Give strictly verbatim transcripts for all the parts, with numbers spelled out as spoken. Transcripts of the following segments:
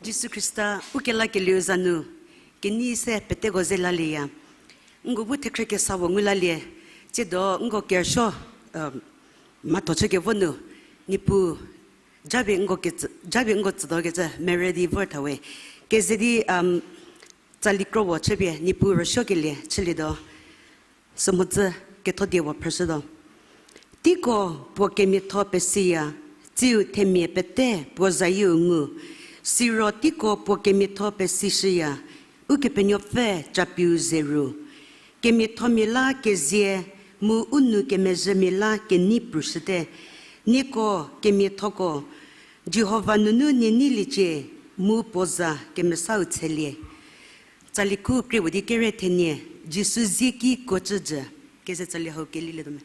Jisu Khrista, u kelakelieu za nu, kenei se peteko ze lalieya. Nko bu thekhre kesa puo ngu lalie, tsiedo nko kerüsuo, mhatho chükevo nu, Niepuu, japie nko tsütuo kecü, merü di vor thawe. Keze di, tsali kro puo chüpie, Niepuu rüsuokelie chülietuo. Sümhodzü ketho die puo phrüshütuo. Teiko puo kemiatho pesiya, tsiu themia pete puo zayieu ngu. Siro teiko puo kemiatho pesishüya, Ukepenuopfü capiu ze ru. Kemiathomia la kezie, mu u nou kemezhümia la kenei prushüte. Nieko kemiathoko, Jihova nunu nie neiliecie, mu puo za kemesau tshelie. Tsali khu krie puo di kere thenie, Jisu zie ki kuo cü jü, keze tsali hau kelilietuo me.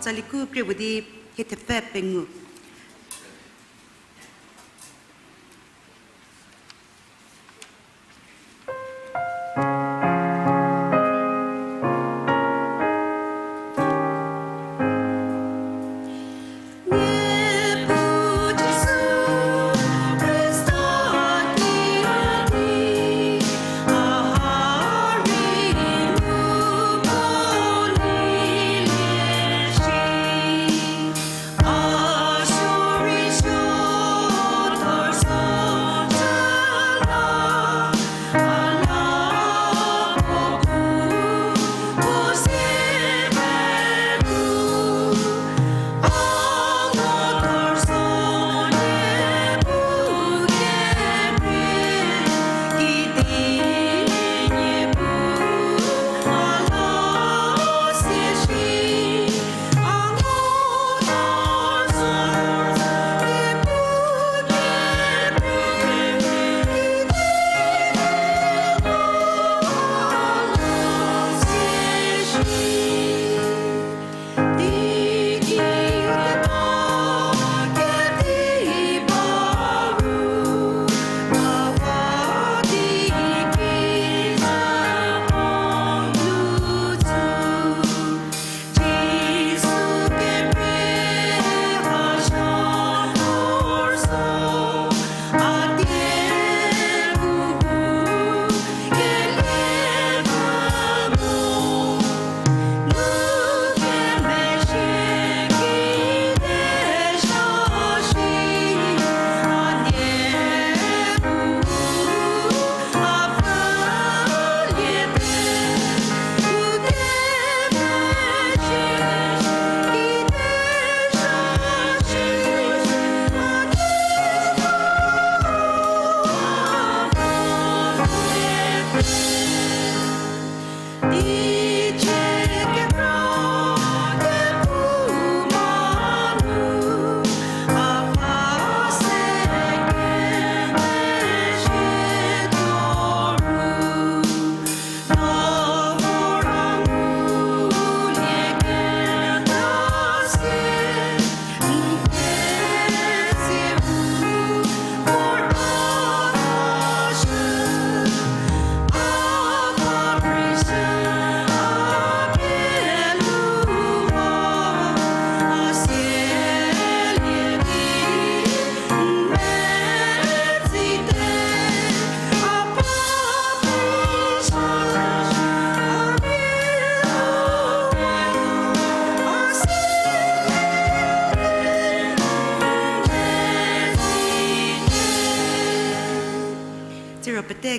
Tsali khu krie puo di hie thepfü pengou.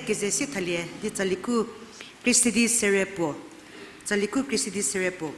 keze sie thalie di tsaliku Christy di sere puo. Tsaliku Christy di sere puo.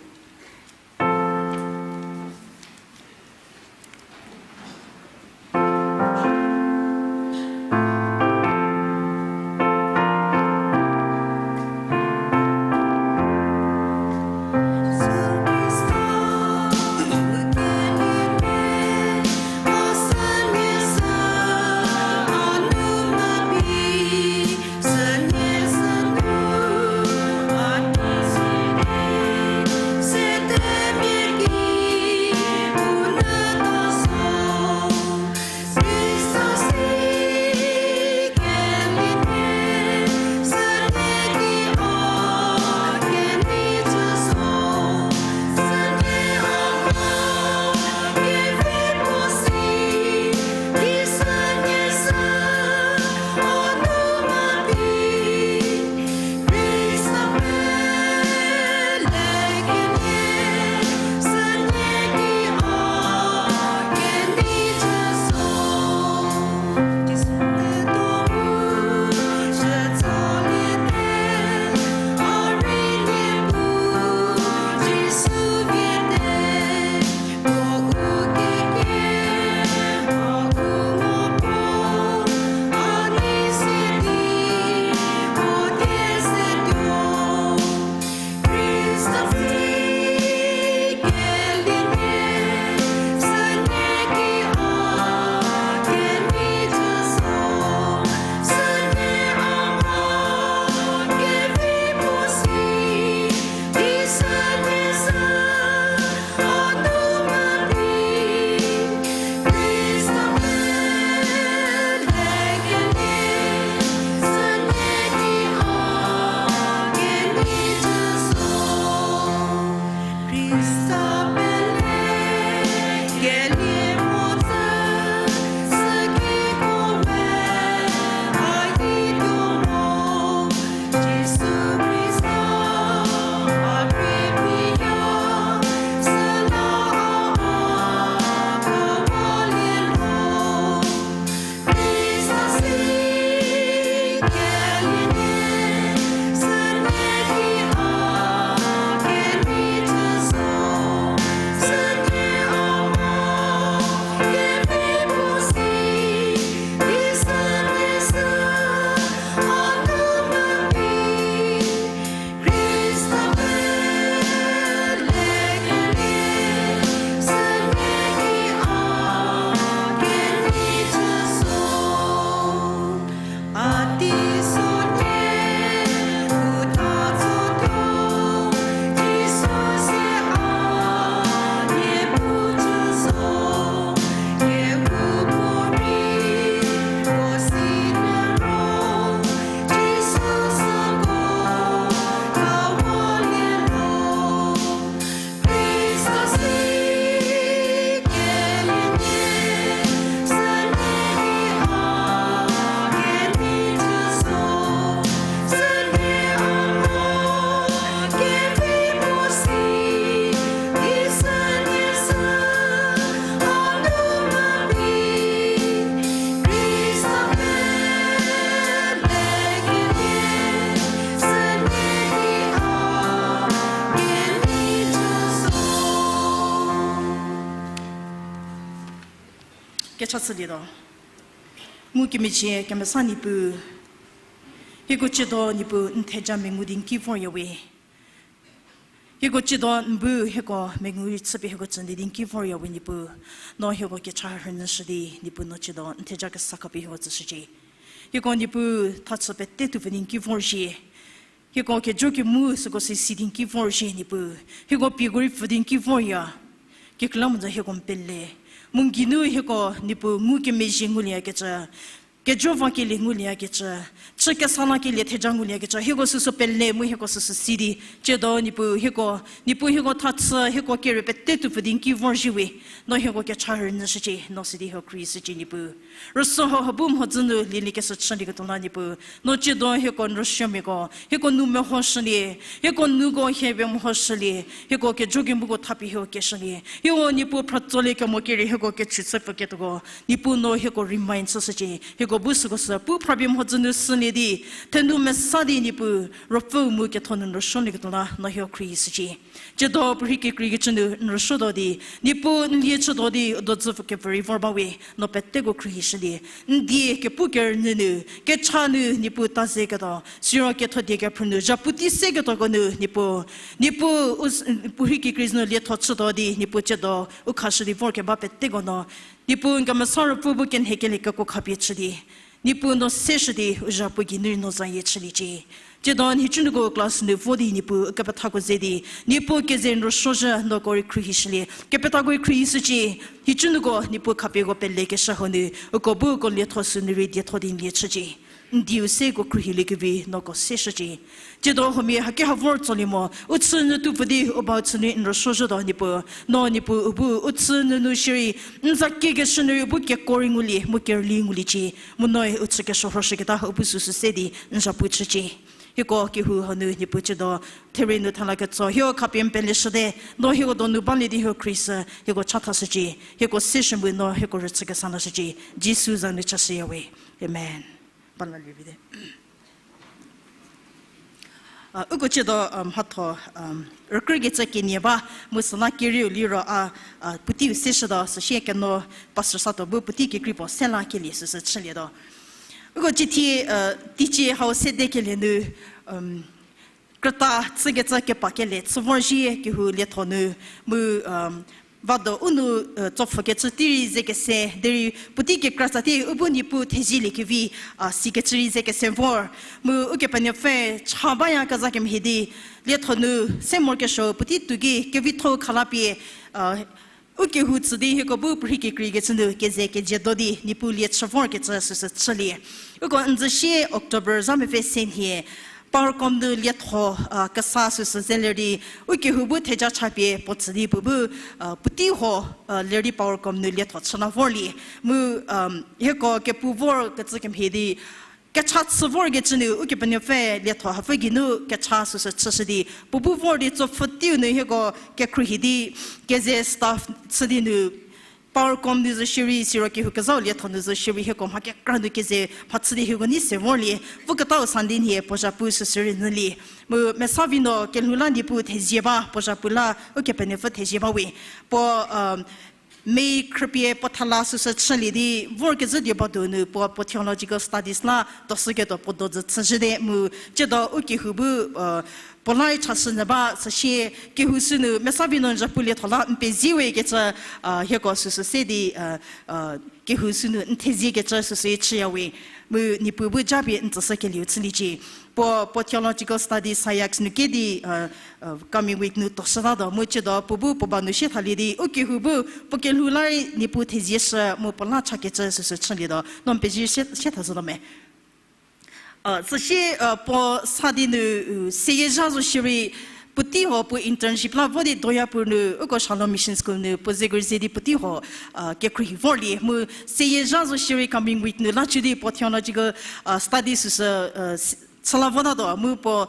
Kecha chülietuo. Ngukemezhie kemesa Niepuu, hieko tsiedo Niepuu n theja mengu di n ki vorya we. Hieko tsiedo n bu hieko mengu rei chüpie hieko tsünie di n ki vorya we Niepuu. No hieko kecha rünyüshü di Niepuu no tsiedo n theja kesa khapie hieko tsüshücie. Hieko Niepuu thachü pete tuopfü di n ki vorzhie. Hieko kejo kemu süko si si di n ki vorzhie Niepuu. Hieko pieko rei pfü di n ki vorya. Kekreilamonyü hieko n pele. Mu n geinu hieko Niepuu ngukemezhie ngulieyakecü, kejo vakelie ngulieyakecü, chü kesa lakelie theja ngulieyakecü, hieko süsü pele mu hieko süsü si di, tsiedo Niepuu hieko, Niepuu hieko thachü, hieko kere pete tuopfü di n ki vorzhie we, no hieko kecha rünyüshücie, no sidi hieko khrieshücie Niepuu. Rüsü hau ha bu mhodzü nu lieliekeshü chülieketuo la Niepuu, no tsiedo hieko n rüsuomiako, hieko nou mehoshülie, hieko nouko hie pie mehoshülie, hieko kejo kemuko thapie hieko keshülie, hieko Niepuu phratsolie kemo kerei hieko kechü chü pfüketuoko, Niepuu no hieko remind chüshücie, hieko bu süko sü pu phrapie mhodzü nu sülie di, thenou mesa di Niepuu, Ruopfüu mu ketho nu n rüsuolieketuo la no hie khruohishücie. Tsiedo puorhi kekreikecü nu n rüsuotuo di, Niepuu n lie chütuo di u dodzü pfü kepfü rei vor ba we, no peteko khruohishülie. N die kepu kerünyü nu, kecha nu Niepuu ta zeketuo, siro ketho die kephrü nu zhapu tei seketuoko nu Niepuu, Niepuu u s-, puorhi kekrei nu lietho chütuo di Niepuu tsiedo u khashü di vorkeba peteko no, Niepuu n kemesa Ruopfü bu kenhekelie kekuo khapie chü di, Niepuu no seshü di u zhapu geinu rei no zayie chüliecie. Tsiedo nhicumia class nu vo di Niepuu u kepethako ze di, Niepuu keze n rüsuozhü no ko rei khruohishülie, kepethako rei khruohishücie. Nhicumia Niepuu khapieko pelekeshü hau nu, uko bu uko lietho sü nu rei dietho di n lie chücie. N dieu seko khruohiliekevi no ko seshücie. Tsiedo huomia haki ha vor tsolie mo, u chü nyü tupfü di u bau chü nu n rüsuozhütuo Niepuu, no Niepuu u bu u chü nyü nu shierei, n za kiekeshü nu rei u bu keko rei ngulie mu kerüli nguliecie, mu noe u chü kesuo rhoshüketa hau bu süsü se di n zhapu chücie. Hieko kehou hanu Niepuu tsiedo, therie nu thela ketso hie khapie n peleshüte, no hieko donu balie di hie khruohishü, hieko chathashücie, hieko seshü mu no hieko rüchü kesa lashücie, Jisu za nu chashüya we. Amen. Ba la lie vite. A, uko tsiedo, um, mhatho, um, rükrükecü kenie ba, mu süla kerieu liro a, a, puoteiu seshütuo, süsie keno pastor satuo bu puotei kekrei puo se la kelie süsü chülietuo. Uko tsithie, a, teicie hau sedekelie nu, um, krüta chükecü kepa kele chü vorzhie kehou lietho nu, mu, um, vado u nu, uh, tsopfhükecü tei rei ze kese, derei puotei kekratsa tei u bu Niepuu thezieliekevi, a, sikecü rei ze kese vor. Mu Ukepenuopfü cha bayakezha kemhie di, lietho nu se morokesuo puotei tuo ki kevitho-u khalapie, a, u kehou tsü di hieko bu puorhi kekreikecü nu keze kejiedo di Niepuu lie chü vorkecü süsü chülie. Uko n zü sie October zha mepfü se nhie, Powercom nu lietho, a, kesa süsü zeler di, u kehou bu theja chapie puo tsü di puo bu, a, puotei huo, a, ler di Powercom nu lietho chü la vorlie. Mu, um, hieko kepu vorkecü kemhie di, kecha chü vorkecü nu Ukepenuopfü lietho hapfü geinu kecha süsü chüshü di, puo bu vor di tsopfhü teiu nu hieko kekhruohi di, keze staff chü di nu, Powercom nu zo shierei, siro kehou kezhau lietho nu zo shierei hieko mha kekra nu keze mhachü di hieko nei se vorlie, voketau Sunday nhie puo zhapu süsü rei nyülie. Mu Mesavino kelhou la Niepuu thezie ba, puo zhapu la Ukepenuopfü thezie ba we. Puo, um, May khrüpie puo thala süsü chülie di, vorkezhü die ba donu puo, puo theological studies la tuoshüketuo puo dozü chüzhüte mu, tsiedo u kehou bu, uh, puo la rei chashü nyü ba, süsie kehou sünu Mesavino n zhapu lietho la n pezie we kecü, uh, hieko süsü se di, uh, uh, kehou sünu n theziekecü süsü chüya we. Mu Niepuu bu japie n tsüshükelieu chüliecie. Puo, puo theological studies SAIACS nu ke di, uh, uh, coming week nu tuoshütatuo mu tsiedo puo bu puo ba nu sie thalie di, u kehou bu puo kelhou la rei Niepuu thezieshü mu puo la chakecü süsü chülietuo. No n pezie sie, sie thazhütuo me. Uh, süsie, uh, puo sa di nu, uh, seyie zha zo shierei, puotei huo puo internship la vo di Doyapur nu, uko Shalom Mission School nu, puo zekerei ze di puotei huo, uh, kekhruohi vorlie. Mu seyie zha zo shierei coming week nu la chü di puo theological, uh, study süsü, uh, s-, chü la votatuo. Mu puo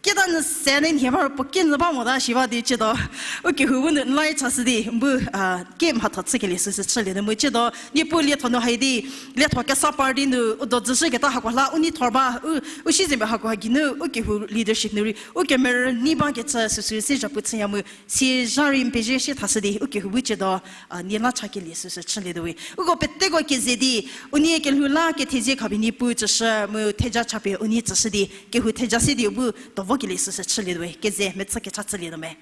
keta nyü se ne nhie ba ro puo ki nyü ba mota shi ba di tsiedo. U kehou bu nu n la rei chashü di, n bu, uh, ki mhatho chükelie süsü chülie nu mu tsiedo. Niepuu lietho nu hai di, lietho kesa par di nu, u dozüshüketa hakoha la, u neithor ba, u, u siezemia hakoha geinu, u kehou leadership nu rei, u kemerü nei bakecü süsü se zhapu chüya mu, seyie zha rei n pezie sie thashü di, u kehou bu tsiedo, uh, nie la chakelie süsü chülietuo we. Uko peteko keze di, unie kelhou la kethezie khapie Niepuu tsüshü, mu theja chapie unie tsüshü di, kehou theja se di u bu tuo vokelie süsü chülietuo we, keze mechü kecha chülietuo me.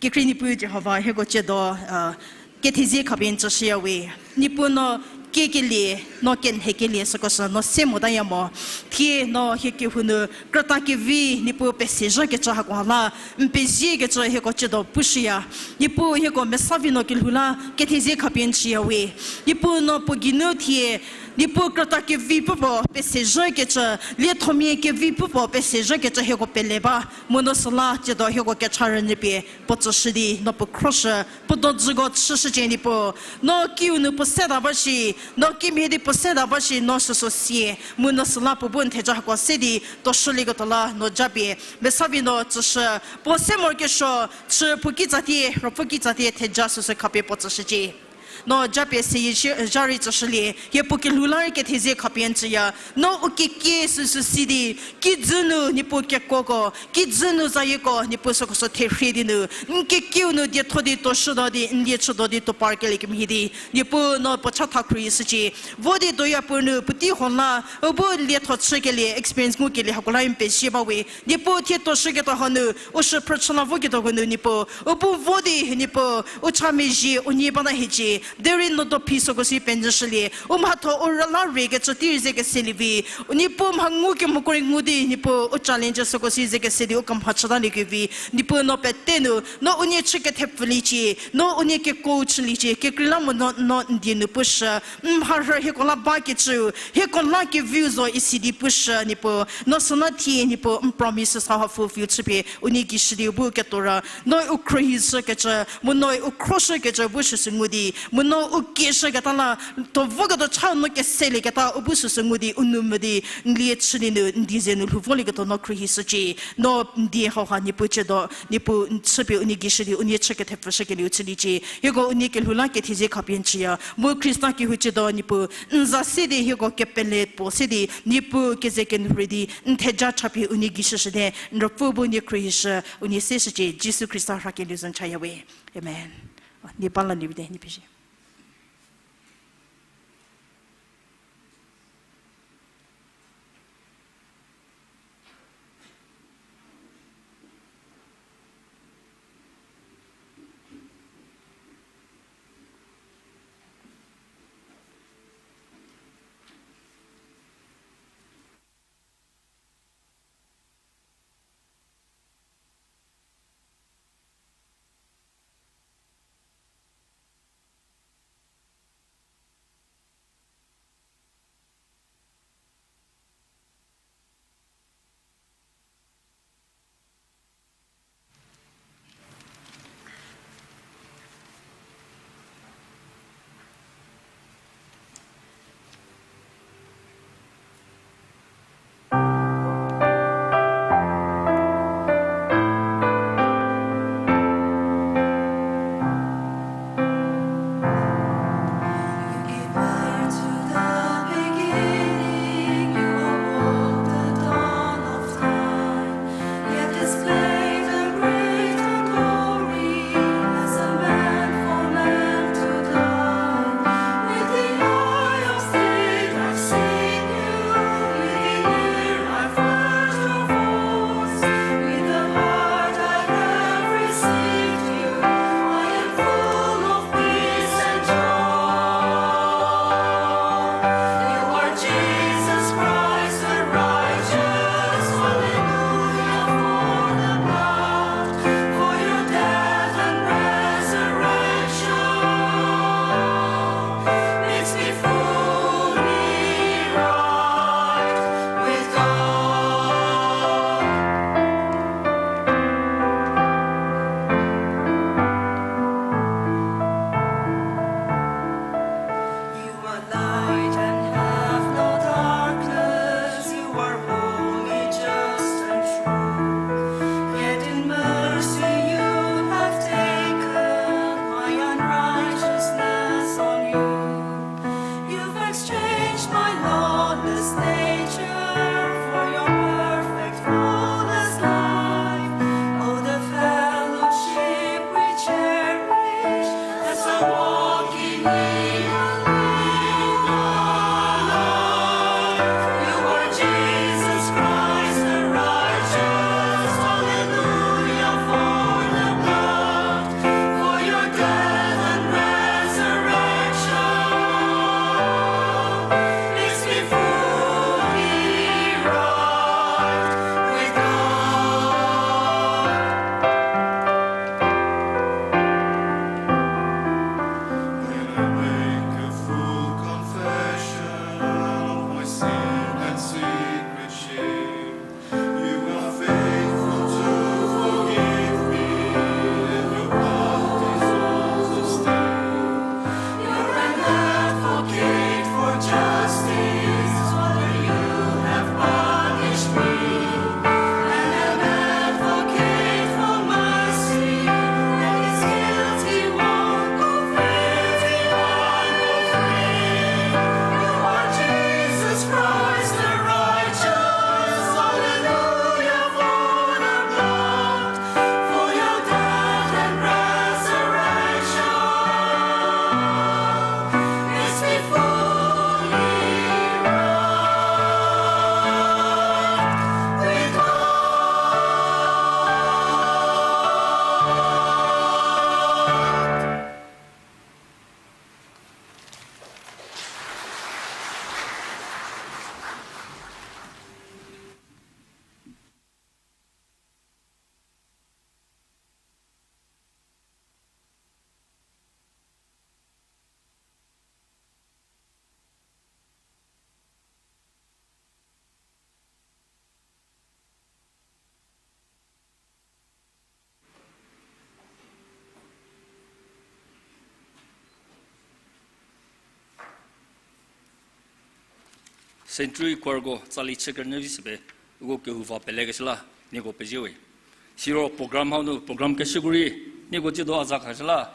Kekhrie Niepuu Jihova, hieko tsiedo, uh, kethezie khapie n tsüshüya we. Niepuu no kiekelie, no kenhekelie süko sü no se motaya mo. Thie no hie kehou nu krüta kevi, Niepuu pesezhükecü hakoha la, n peziekecü hieko tsiedo pushüya. Niepuu hieko Mesavino kelhou la kethezie khapie n tsüya we. Niepuu no puo geinu thie, Niepuu krüta kevi puo puo pesezhükecü, liethomia kevi puo puo pesezhükecü hieko pele ba. Mu no süla tsiedo hieko kecha rünyüpie puo tsüshü di, no puo khroshü, puo dozüko chüshücie Niepuu. No kiu nu puo seta ba shi, no kimhie di puo seta ba shi, no süsü sie. Mu no süla puo bu n theja hako se di, tuoshülieketuo la, no japie Mesavino tsüshü, puo se morokesuo, chü puo kitsatie, ruopfü kitsatie, theja süsü khapie puo tsüshücie. No japie seyie zha rei tsüshülie, hie puo kelhou la rei kethezie khapie n tsüya. No u kekie süsü si di, kijü nu Niepuu kekuoko, kijü nu zayieko, Niepuu süko sü therhie di nu, n kekieu nu dietho di tuoshütuo di, n die chütuo di tuo parkelie kemhie di, Niepuu no puo cha tha khruohishücie. Vo di doya puo nu puotei ho la, u bu lietho chükelie, experience ngukelie hako la n pezie ba we. Niepuu thie tuoshüketuo hanu, u shüphrü chü la voketuoko nu Niepuu, u bu vo di Niepuu, u cha mezhie, u nie bata hiecie, derei no do phi süko si penyüshülie, u mhatho u rüla rei kecü tei rei ze keselie vi, u Niepuu mha ngukemoko rei ngu di Niepuu, u challenge süko si ze keselie, u kemha chütalie kevi, Niepuu no pete nu, no u nie chü kethepfüliecie, no u nie kekuo chüliecie, kekreilamonyü no n die nu pushü, n mharhü hieko la bakecü, hieko la keviu zo isi di pushü Niepuu, no süno thie Niepuu n promise sa ha fulfill chüpie, u nie gei shü di u bu ketuo ra, no u khruohishükecü, mu no u khroshükecü bu süsü ngu di, mu no u kieshüketa la, tuo voketuo cha no keselieketa u bu süsü ngu di, u nou mo di, n lie chü di nu, n die ze nu lhou volieketuo no khruohishücie, no n die hauha Niepuu ciedo, Niepuu n chüpie u nie gei shü di, u nie chü kethepfüshükelieu chüliecie, hieko u nie kelhou la kethezie khapie n tsüya, mu Khrista kehou ciedo Niepuu, n za se di hieko kepele puo se di, Niepuu keze kenuo rei di, n theja chapie u nie gei shüshüte, n ruopfü bu nie khruohishü, u nie seshücie, Jisu Khrista rhakelieu zo n chaya we. Amen. Nie ba la lievite, nie pezie. Century Choirko tsali chü kerünyü vi sü pie, uko kehou va pelekeshü la, nieko pezie we. Siro program hau nu program keshüko rei, nieko tsiedo a za khashü la,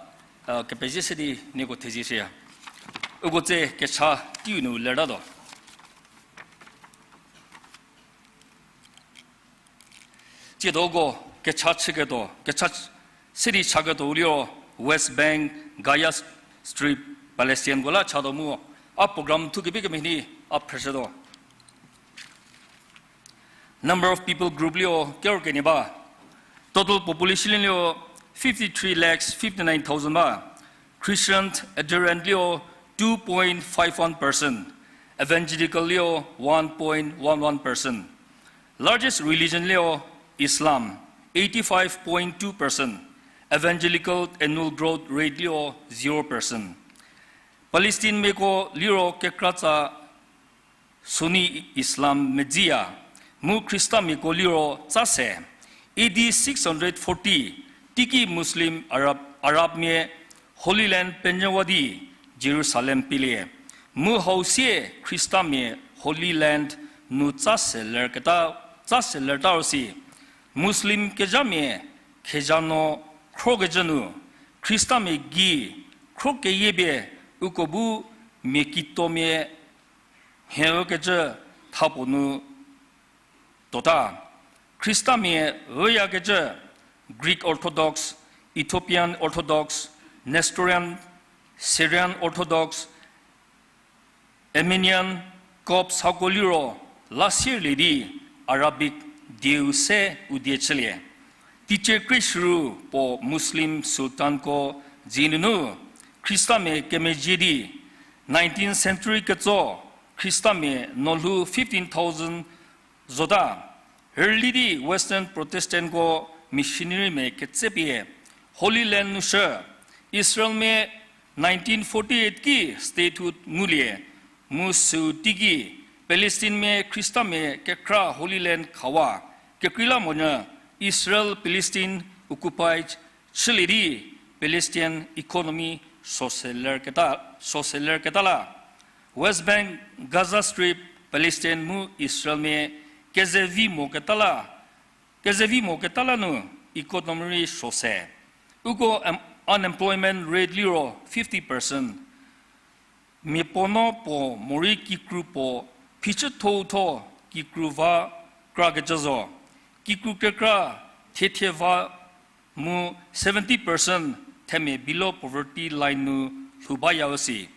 kepezie se di nieko thezie shüya. Uko tse kecha teiu nu lertatuo. Tsiedo uko kecha chüketuo, kecha se di chaketuo liro West Bank, Gaza Strip, Palestineko la chatuo mu, a program thu kevi kemhie di a phrüshütuo. Number of people group liro kerü kenie ba. Total population liro fifty-three lakhs fifty-nine thousand ba. Christian adherent liro two point five one percent. Evangelical liro one point one one percent. Largest religion liro Islam, eighty-five point two percent. Evangelical annual growth rate liro zero percent. Palestinemiako liro kekratsa Sunni Islam medziya, mu Khristamiako liro tsa se. A D six hundred forty, teiki Muslim Arab, Arabmia Holy Land penyüwa di Jerusalem pielie. Mu hau sie Khristamiae Holy Land nu tsa se lerketa, tsa se lerta ro si. Muslim kezhamia khezhano khrokecü nu, Khristamiae gei khrokeyie pie uko bu mia kitomia mhie ükecü thapuo nu tuota. Khristamiae üyakecü Greek Orthodox, Ethiopian Orthodox, Nestorian, Syrian Orthodox, Armenian, Copts hako liro la sierlie di Arabic dieu se u die chülie. Teicie krie shüru puo Muslim Sultanko dzie nunu Khristamiae kemezhie di, nineteenth century ketso Khristamiae nolhou fifteen thousand zota. Rüli di Western Protestantko missionarymia ketsepie Holy Land nu shü. Israelmia nineteen forty-eight ki statehood ngulie, mu süu teiki Palestinemia Khristamiae kekra Holy Land khawa. Kekreilamonyü Israel Palestine occupied chülie di Palestine economy sose lerketa, sose lerketa la. West Bank, Gaza Strip, Palestine mu Israelmia kezevi moketa la, kezevi moketa la nu economy rei sose. Uko unemployment rate liro fifty percent. Miapuo no puo morei kikru puo phichüthou tho kikru va krakecü zo. Kikru kekra thiethie va mu seventy percent themia below poverty line nu lhou baya üsi.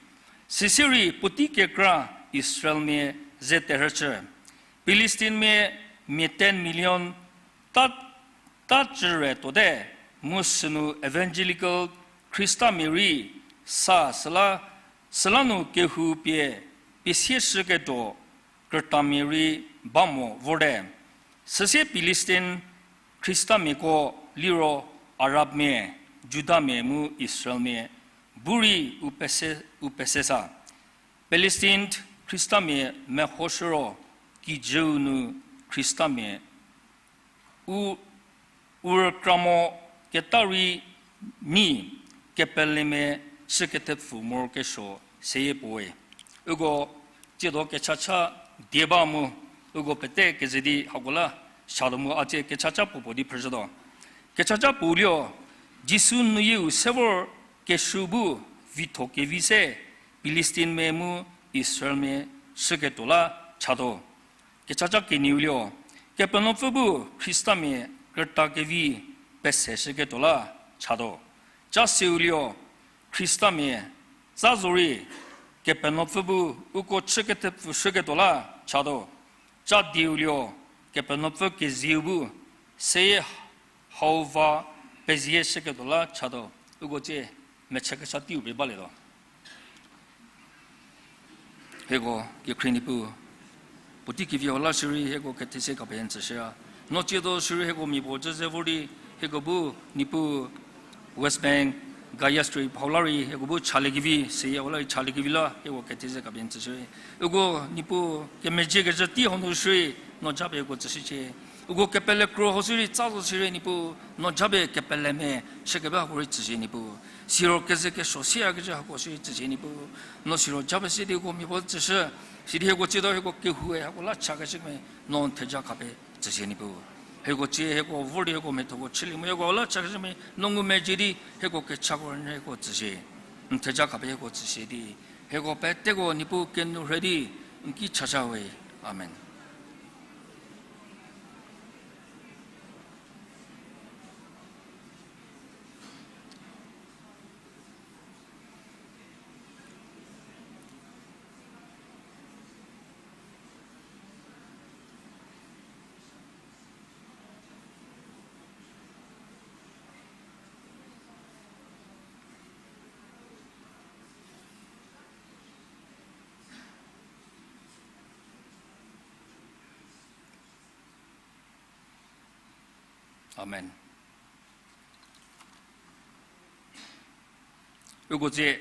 Süsie rei puotei kekra Israelmia ze terhüchü. Palestinemia mia ten million ta, ta cüre tuote, mu sünu Evangelical Khristamia rei sa süla, süla nu kehou pie, pie sieshüketuo krütamia rei ba mo vorte. Süsie Palestine Khristamiako liro Arabmia, Judamia mu Israelmia bu rei u pese, u pese sa. Palestine Khristamia mehoshü ro kijüu nu Khristamia u, u rükra mo keta rei nyi kepelemia chü kethepfu morokesuo seyie puoe. Uko tsiedo kechacha die ba mu, uko pete keze di hako la satuo mu a tsie kechacha puo puo di phrüshütuo. Kechacha puo liro, Jisu nuyieu se vor kesuo bu vitho kevi se Palestinemia mu Israelmia chüketuo la chatuo. Kechacha kenieu liro, Kepenuopfü bu Khristamia krüta kevi peseshüketuo la chatuo. Cha seu liro, Khristamia tsa zorei Kepenuopfü bu uko chü kethepfüshüketuo la chatuo. Cha dieu liro, Kepenuopfü kezieu bu seyie hau va pezieshüketuo la chatuo. Uko tsie mechü kesa teiu pie balietuo. Hieko kekhrie Niepuu, puotei kevi hau la shierei hieko kethese khapie n tsüshüya. No tsiedo shierei hieko mia puo cü ze vor di, hieko bu Niepuu West Bank, Gaza Strip hau la rei hieko bu chaliekevi, seyie hau la rei chaliekevi la hieko kethese khapie n tsüshüya. Uko Niepuu kemezhiekezhü tei hau nu shierei no japie hieko tsüshücie. Uko kepele kro ho sirei tsa zo sirei Niepuu, no japie kepele mhie shükebe hako rei tsüshie Niepuu. Siro keze kesuo siakecü hako sirei tsüshie Niepuu. No siro japie se di uko miapuo tsüshü, sidi hieko tsiedo hieko kehoue hako la chakeshü kemhie, no n theja khapie tsüshie Niepuu. Hieko tsie hieko vor di hieko mhathoko chülie mu hieko la chakeshü kemhie, no ngumezhie di hieko kechako rünyü hieko tsüshie. N theja khapie hieko tsüshie di, hieko peteko Niepuu kenourhei di n ki chacha we. Amen. Amen. Uko tsie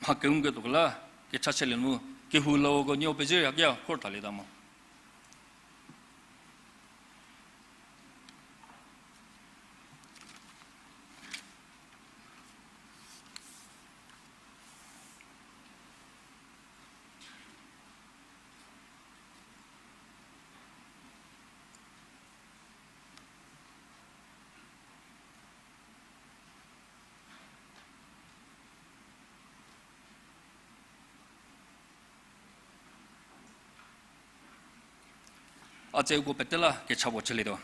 mha keunguketuo la kecha chülie mu, kehou la uko nuo pezie a kia khor thalieta mo. A tsie uko pete la kecha puo chülietuo.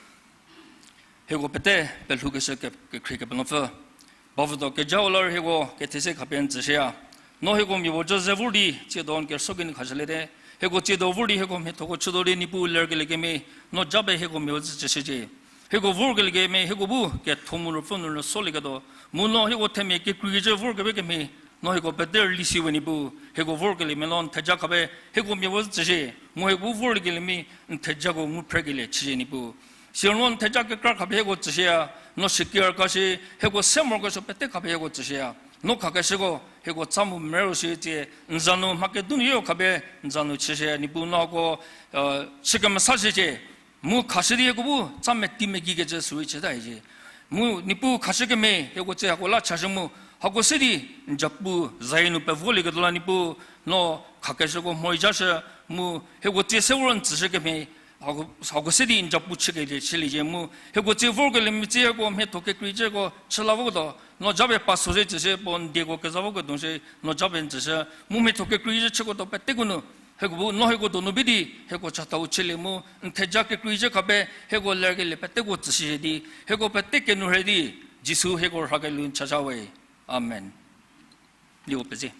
Hieko pete pelhoukeshü ke-, kekhrie Kepenuopfü, bavüdo keja-u la rei hieko kethese khapie n tsüshüya. No hieko mia puo cü ze vor di tsiedo n keso kinu khashüliete. Hieko tsiedo vor di hieko mhathoko chütuo di Niepuu lerkelie kemhie, no japie hieko mia puo tsü tsüshücie. Hieko vorkelie kemhie hieko bu ketho mu ruopfü nu rüsolieketuo, mu no hieko themia kekreikecü vorkebe kemhie, no hieko pete rüli si we Niepuu. Hieko vorkelie mia no n theja khapie hieko mia puo tsüshie, mu hieko bu vorkelie mia n thejako ngu phrekelie chüshie Niepuu. Siro no n theja kekra khapie hieko tsüshüya, no shüki rükashü, hieko se morokesuo pete khapie hieko tsüshüya. No khakeshüko hieko tsa mu merü shi tsie, n za nu mha kedu nu yo khapie n za nu chüshüya Niepuu, no hako, chü kemesashücie. Mu khashü di hieko bu tsa meti megikecü sürei chüta hiecie. Mu Niepuu khashü kemhie hieko tsie hako la chashü mu, hako se di n japu zayie nu pevolieketuo la Niepuu, no khakeshüko mhorei jashü, mu hieko tsie se vor n tsüshü kemhie, hako, hako se di n japu chükelie chüliecie mu, hieko tsie vorkelie mia tsie hieko mhatho kekreikecüko chü la voketuo, no japie paso ze tsüshü, puo n dieko keza voketuo shi, no japie n tsüshü, mu mhatho kekreikecü chüketuo peteko nu, hieko bu no hieko donu bi di hieko chatau chülie mu, n theja kekreikecü khapie hieko lerkelie peteko tsüshüshie di, hieko pete kenourhei di, Jisu hieko rhakelieu n chacha we. Amen. Nieko pezie.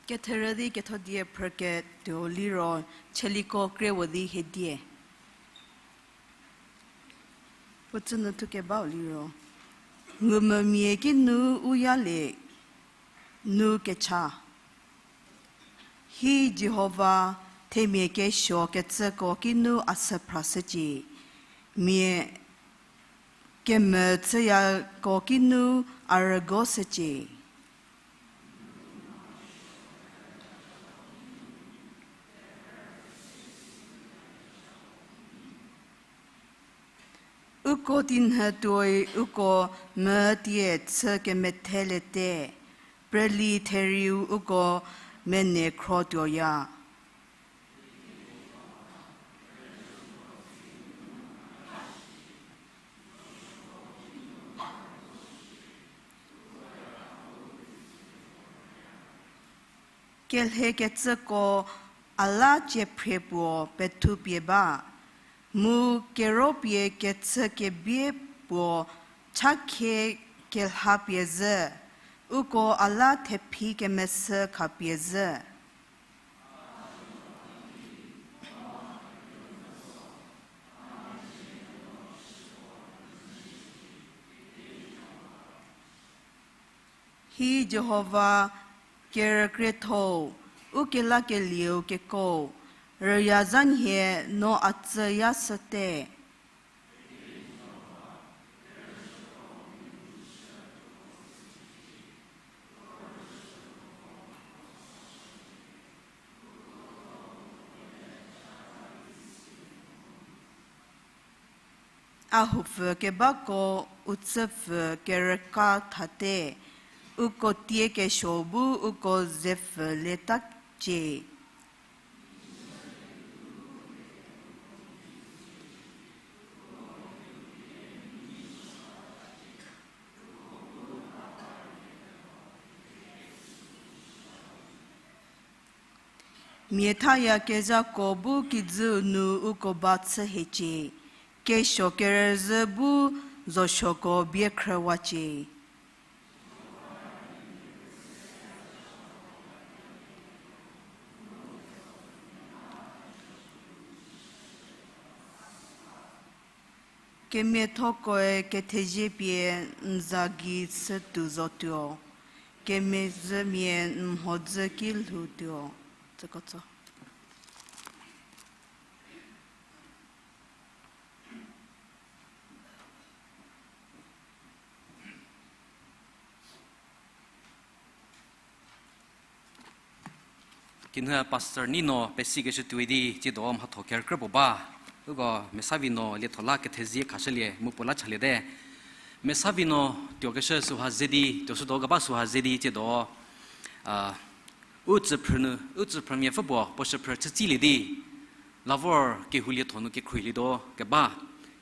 Ketherü di ketho die phrüketuo liro, Cheliko Kriewo di hiedie. Puo tsünu thukebau liro, ngumvümia kinu u yalie nu kecha. Hi Jihova, themia kesuo kecüko kinu a sü phrashücie, mia kemechüyako kinu a rügoshücie. Uko tinhü tuoi uko mütie chü kemetheliete, preli therieu uko menekhro tuoya. Kelhekecüko a la cie phrie puo pethupie ba, mu keropie kechü kebie puo chakhie kelhapie zhü, uko a la thephi kemeshü khapie zhü. Hi Jihova, kerükrietho-u, ukelakelieu keko, rüya zha nhie no a tsüya shüte. A houpfü kebako u tsüpfü kerüka thate, uko tie kesuo bu uko zepfü letacie. Mia thayakezhako bu kijüu nu uko ba chü hiecie, kesuo kerüzhü bu zosuoko bie khrüwacie. Kemiathokoe kethezie pie n za gei chütuo zotuo, kemezhümia n mhodzü ki lhoutuo. Tsükotso. Kinhü Pastor Nino pesikeshü tuoi di tsiedo mhatho kerükrü puo ba. Uko Mesavino lietho la kethezie khashülie mu puo la chaliete. Mesavino tuokeshü süha ze di, tuoshütuo keba süha ze di tsiedo, a, u tsüphrü nu, u tsüphrümiapfü puo, puo shüphrü chütsilie di, la vor kehou lietho nu kekhruohilietuo keba,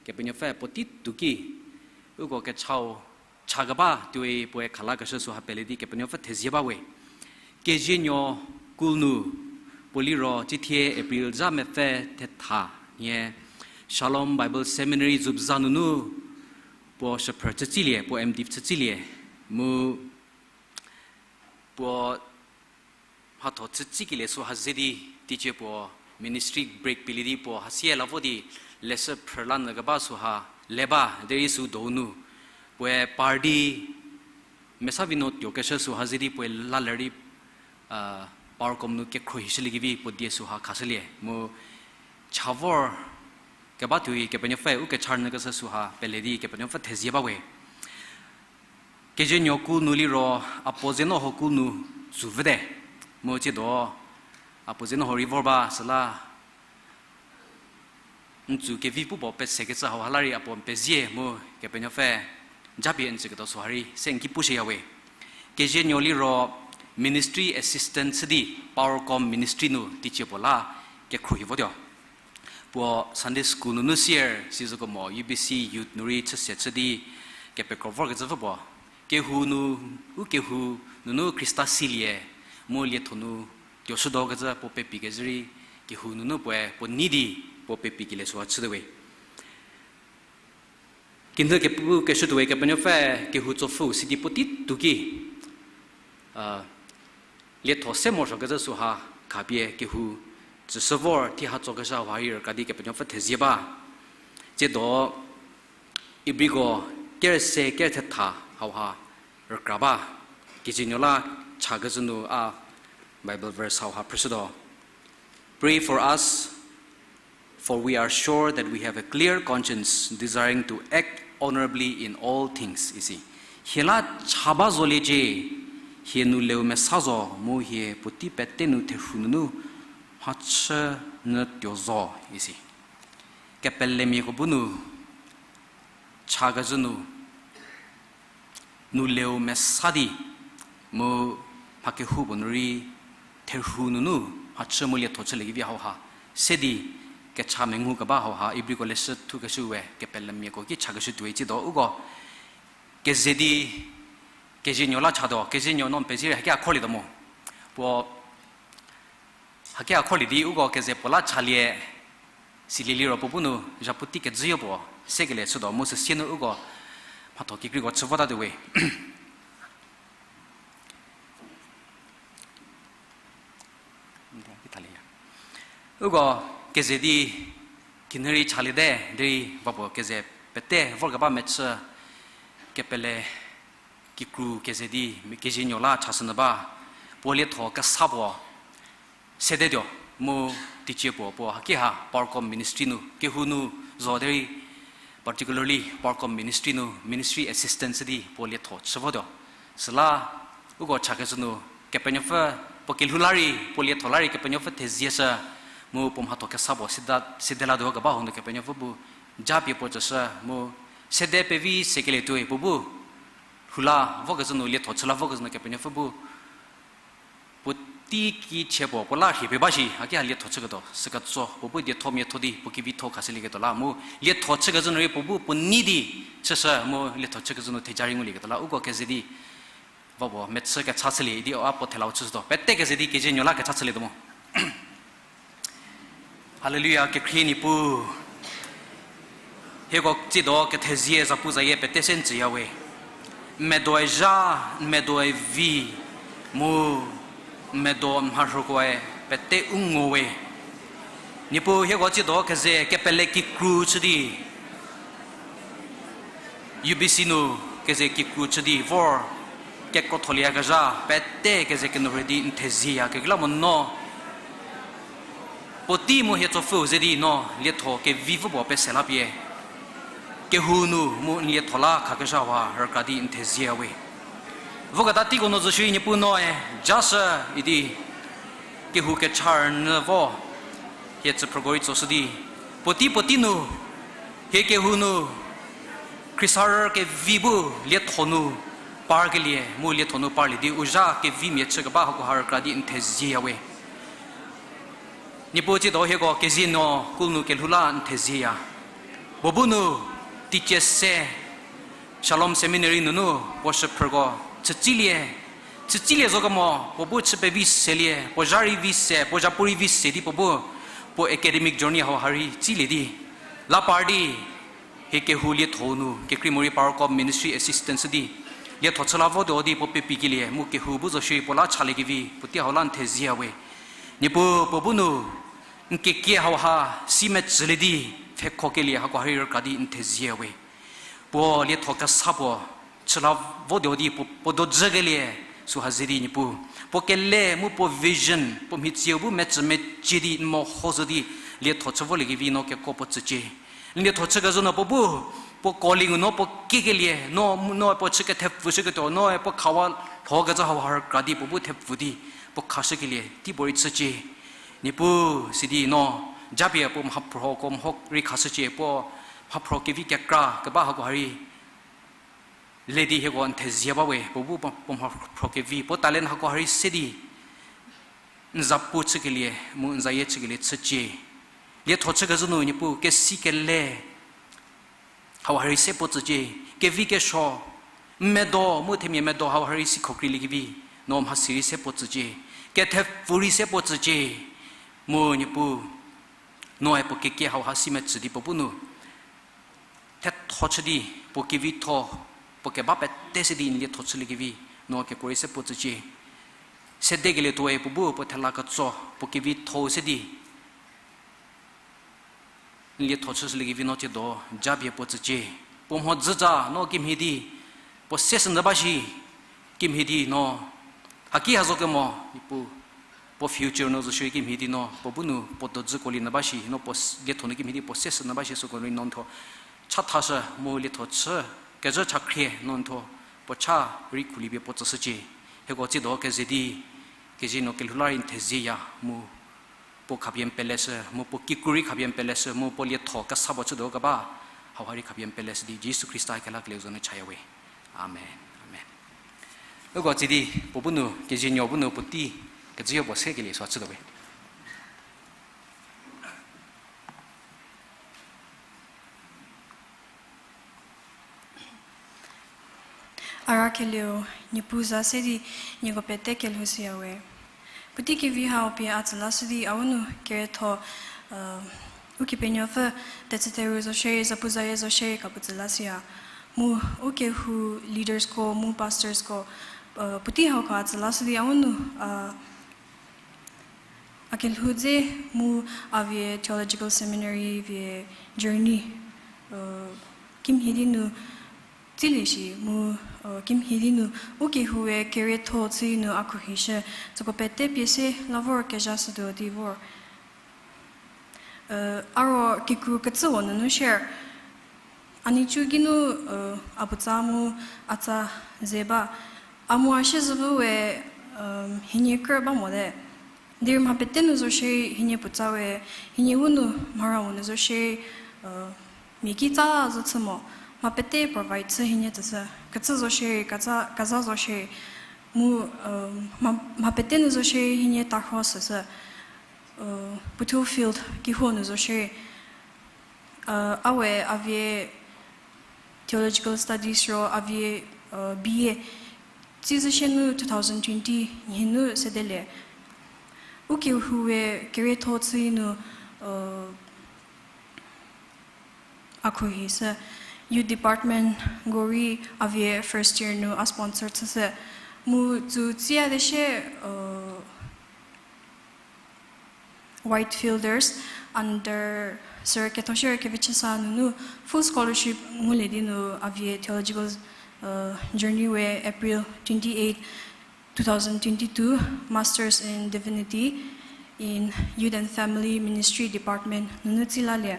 Kepenuopfü puotei tuo ki, uko kechau cha keba tuoi puoe khalakeshü süha pele di Kepenuopfü thezie ba we. Kezinuo kul nu, puo liro tsithie April zha mepfü thetha nhie, Shalom Bible Seminary Zubza nunu, puo shüphrü chütsilie, puo M.Div chütsilie, mu puo mhatho chütsikelie süha ze di, teicie puo ministry break pielie di puo hasie la vo di leshü phrü la nyü keba süha le ba, derei sü donu, puoe par di, Mesavino tuokeshü süha ze di puoe la ler di, a, Powercom nu kekhruohishüliekevi puo die süha khashülie, mu cha vor keba tuoi Kepenuopfü u kecha nyü keshü süha pele di Kepenuopfü thezie ba we. Kezinuo kul nu liro, a puo zeno ho kul nu tsü vüte. Mu tsiedo, a puo zeno ho rei vor ba süla, n tsü kevi pu puo pesekecü hauha la rei a puo n pezie mu Kepenuopfü japie n tsüketuo süha rei se n ki pushüya we. Kezinuo liro ministry assistant chü di Powercom ministry nu teicie puo la kekhruohi votuo. Puo Sunday school nunu sier, sizüko mo U B C youth nu rei chüse chü di kepekro vorkecü pfü puo. Kehou nu, u kehou nunu Khrista silie, mu lietho nu tuoshütuo kecü puo pepi kezhü rei, kehou nunu puoe puo nei di puo pepikelie süha chüte we. Kinhü kepu keshütuowe Kepenuopfü kehou tsopfhüu sidi puotei tuo ki, a, lietho se morosuokecü süha khapie kehou tsüshü vor tei ha tsokeshü hauha rei rüka di Kepenuopfü thezie ba. Tsiedo Ibriko kerüse kerüthetha hauha rükra ba. Kezinuo la chakecü nu a Bible verse hauha phrüshütuo. Pray for us, for we are sure that we have a clear conscience, desiring to act honorably in all things, isi. Hie la cha ba zoliecie, hie nu leu mesa zo, mu hie puotei pete nu therhu nunu mhachü nyü tuo zo, isi. Kepelemiako bu nu, cha kezhü nu, nu leu mesa di, mu mha kehoupuo nu rei therhu nunu mhachü mu lietho chüliekevi hauha se di kecha mengu keba hauha Ibriko leshü thukeshü we kepelemiako ki chakeshü tuoi tsiedo uko keze di, kezienuo la chatuo, kezienuo no n pezie rei haki a kholietuo mo. Puo haki a kholie di uko keze puo la chalie, silie liro puo bu nu zhapu tei kejüyo puo sekelie chütuo mu süsie nu uko mhatho kekreiko chü votatuo we. Uko keze di kinhü rei chaliete, derei va puo keze pete vorkeba mechü kepele kikru keze di kezienuo la chashünyü ba, puo lietho kesa puo sedetuo, mu teicie puo puo haki ha Powercom Ministry nu kehou nu zo derei, particularly Powercom Ministry nu ministry assistant di puo lietho chü votuo. Süla uko chakecü nu Kepenuopfü puo kelhou la rei, puo lietho la rei Kepenuopfü thezieshü, mu puo mhatho kesa puo sede, sede latuo keba hau nu Kepenuopfü bu japie puo tsüshü, mu sede pevi sekelie tuoi puo bu lhou la vokecü nu, lietho chü la vokecü nu Kepenuopfü bu puotei ki chie puo puo la rhie pie ba shi, haki ha lietho chüketuo süketso puo bu dietho miatho di puo kevitho khashülieketuo la, mu lietho chükezhü nu rei puo bu puo nei di chüshü, mu lietho chükezhü nu theja rei ngulieketuo la, uko keze di va puo mechü kecha chülie idi a puo thelau chüshütuo. Pete keze di kezienuo la kecha chülietuo mo. Haleluya, kekhrie Niepuu. Hieko tsiedo kethezie zapuzayie pete se n tsüya we. N medoe zha, n medoe vi, mu n medo n mharhükoe pete u ngo we. Niepuu hieko tsiedo keze kepele kikru chü di, U B C nu keze kikru chü di vor kekrotholieyakezha pete keze kenuorhe di n thezieya kekreilamonyü puotei mu hie tsopfüu ze di no lietho kevi pfü puo pese la pie kehou nu mu n lietho la khakezha hua rükra di n thezieya we. Voketa teiko no zo shierei Niepuu noe jashü idi kehou kecha rünyü vo hie tsüphrüko rei tsoshü di, puotei puotei nu hie kehou nu khriesarü kevi bu lietho nu parkelie mu lietho nu parlie di u zha kevimia chükeba hakoha rükra di n thezieya we. Niepuu tsiedo hieko kezienuo kul nu kelhou la n thezieya. Puo bu nu teicie se Shalom Seminary nunu puo shüphrüko chütsilie, chütsilie zo kemo puo bu chü pevi selie, puo zha rei vi se, puo zhapu rei vi se di puo bu puo academic journey hauha rei tsilie di la par di hie kehou lietho nu kekrei morei Powercom Ministry assistance di lietho chü la votuo di puo pepikelie mu kehou bu zo shierei puo la chaliekevi puotei hau la n thezieya we. Niepuu puo bu nu n kekie hauha si mecülie di pfhekhokelie hakoha rei rükra di n thezieya we. Puo lietho kesa puo chü la votuo di puo, puo dojükelie süha ze di Niepuu puo kele mu puo vision puo mhitsieu bu mecü mecie di n meho zo di lietho chü voliekevi no kekuo puo tsücie. N lietho chükezhü nu puo bu puo calling nu puo kiekelie no, no puo chü kethepfüshüketuo noe puo khawa lhokecü hauha rükra di puo bu thepfü di puo khashükelie teipuorei chücie. Niepuu sidi no japie puo mhaphroko mho rei khashücie, puo mhaphro kevi kekra keba hakoha rei le di hieko n thezie ba we, puo bu puo, puo mhaphro kevi puo talent hakoha rei se di n zapu chükelie mu n zayie chükelie chücie. Lietho chükezhü nu Niepuu kesi kele hauha rei se puo tsücie, kevi kesuo, n medo mu themia medo hauha rei si khokreiliekevi no mhasi rei se puo tsücie, kethepfü rei se puo tsücie, mu Niepuu noe puo kekie hauha si mecü di puo bu nu thetho chü di puo kevitho, puo keba pete se di n lietho chüliekevi no kekuo rei se puo tsücie. Sedekelie tuoe puo bu puo thela ketso puo kevitho se di n lietho chüshüliekevi no tsiedo japie puo tsücie. Puo mhodzütsa no kimhie di puo se sü nyü ba shi, kimhie di no haki ha zo kemo, Niepuu Puo future no zo shierei kimhie di no, puo bu nu puo dojüko lie nyü ba shi, no puo s-, lietho nu kimhie di puo se shü nyü ba shi süko rei no n thuo chathashü mu lietho chü, kezhü chakhrie no n thuo puo cha rei khulipie puo tsüshücie. Hieko tsiedo keze di, kezie no kelhou la rei n thezieya mu puo khapie n peleshü, mu puo kikru rei khapie n peleshü, mu puo lietho kesa puo chütuo keba, hauha rei khapie n peleshü di Jisu Khrista kelakelieu za nu chaya we. Amen. Amen. Uko tsidi, puo bu nu, kezie nuo bu nu puotei, kezüyo puo se kelie süu chütuo we. A ra kelieu, Niepuu za se di, nieko pete kelhou shüya we. Puotei kevi hau pie a tsü lashü di, a u nu kerietho, Ukepenuopfü tetsütheru zo shierei, zapuzayie zo shierei kapuo tsü lashüya. Mu ukehou leadersko, mu pastorsko, puotei hau ko a tsü lashü di, a u nu, a kelhou dze mu a vie theological seminary vie journey, kimhie di nu tsilie shi mu, kimhie di nu ukehou-e kerietho chü nu a khruohishü, süko pete pie se la vor kezha shütuo di vor. A ro kikru kecüwo nunu share. A nhicu geinu, a puotsa mu a tsa ze ba. A mu a siezevü we, hienie krü ba mote. Derei mha pete nu zo shierei hienie puotsa we, hienie u nu mhara-u nu zo shierei, mia kitsa zo chü mo, mha pete provide chü hienie tsüshü. Kecü zo shierei, keza, keza zo shierei, mu, mha, mha pete nu zo shierei hienie tarho süshü. Puothuo field kehou nu zo shierei, a we a vie theological studies ro a vie, B A, tsi zü shie nu two thousand twenty nhie nu sedelie. Ukehou-e kerietho chü nu, a khruohishü, youth department ko rei a vie first year nu a sponsor chüshü. Mu tsü tsiya de shie, Whitefielders under Sir Kethoshie Kevechüsa nunu full scholarship ngulie di nu a vie theological journey we April twenty-eight, two thousand twenty-two, Masters in Divinity in Youth and Family Ministry Department nunu tsi lalie.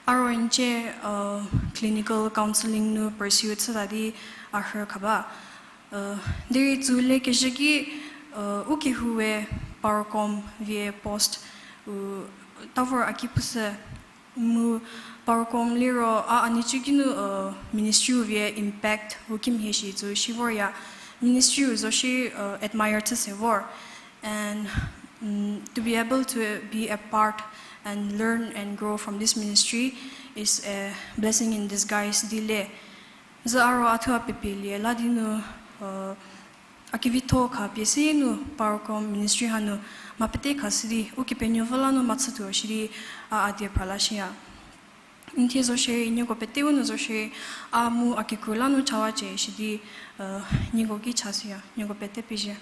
A ro n cie, clinical counselling nu pursue chüta di a rhü khaba. Derei tsü le kezhü ki, ukehou-e Parocom vie post, u, ta vor a ki pushü. Mu Parocom liro a, a nhicu geinu, ministry-u vie impact-u kimhie shi tsü si vorya. Ministry-u zo shierei, admire chü se vor. And, mm, to be able to be a part and learn and grow from this ministry is a blessing in disguise di le. Zü a ro a thuo a pepielie la di nu, a kevitho khapie se nu Parocom ministry hanu mha pete khashü di Ukepenuopfü la nu mhachütuo shi di a, a die phra la shüya. N thie zo shierei, nieko pete u nu zo shierei, a mu a kikru la nu chawacie shi di, nieko ki chashüya, nieko pete pezie.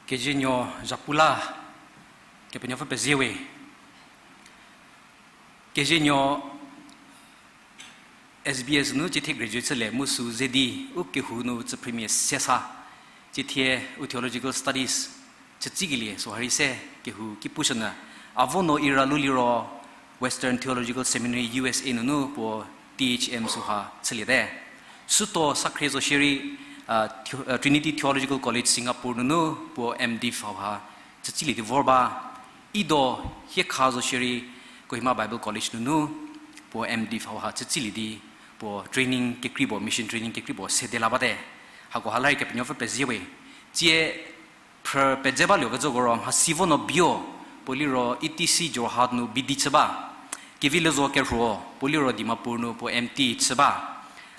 Kezienuo zhapu la, Kepenuopfü pezie we. Kezienuo S B S nu ciethie graduate chülie mu sü ze di u kehou nu tsüphrimia se sa, ciethie u theological studies chütsikelie süha rei se kehou ki pushünyü. A vo no ira lu liro Western Theological Seminary, U S A nunu puo T H M süha chüliete. Süto sakhrie zo shierei, Trinity Theological College Singapore nunu puo M.Div hauha chütsilie di vor ba. Ido hiekha zo shierei Kohima Bible College nunu puo M.Div hauha chütsilie di puo training kekrei puo, mission training kekrei puo sede la bate. Hako ha la rei Kepenuopfü pezie we. Tsie phrü pedze baluokecüko ro mhasi vo no bio, puo liro E T C Jorhat nu B.D. chü ba. Kevilezo Kerhuo, puo liro Dimapur nu puo M.Th chü ba.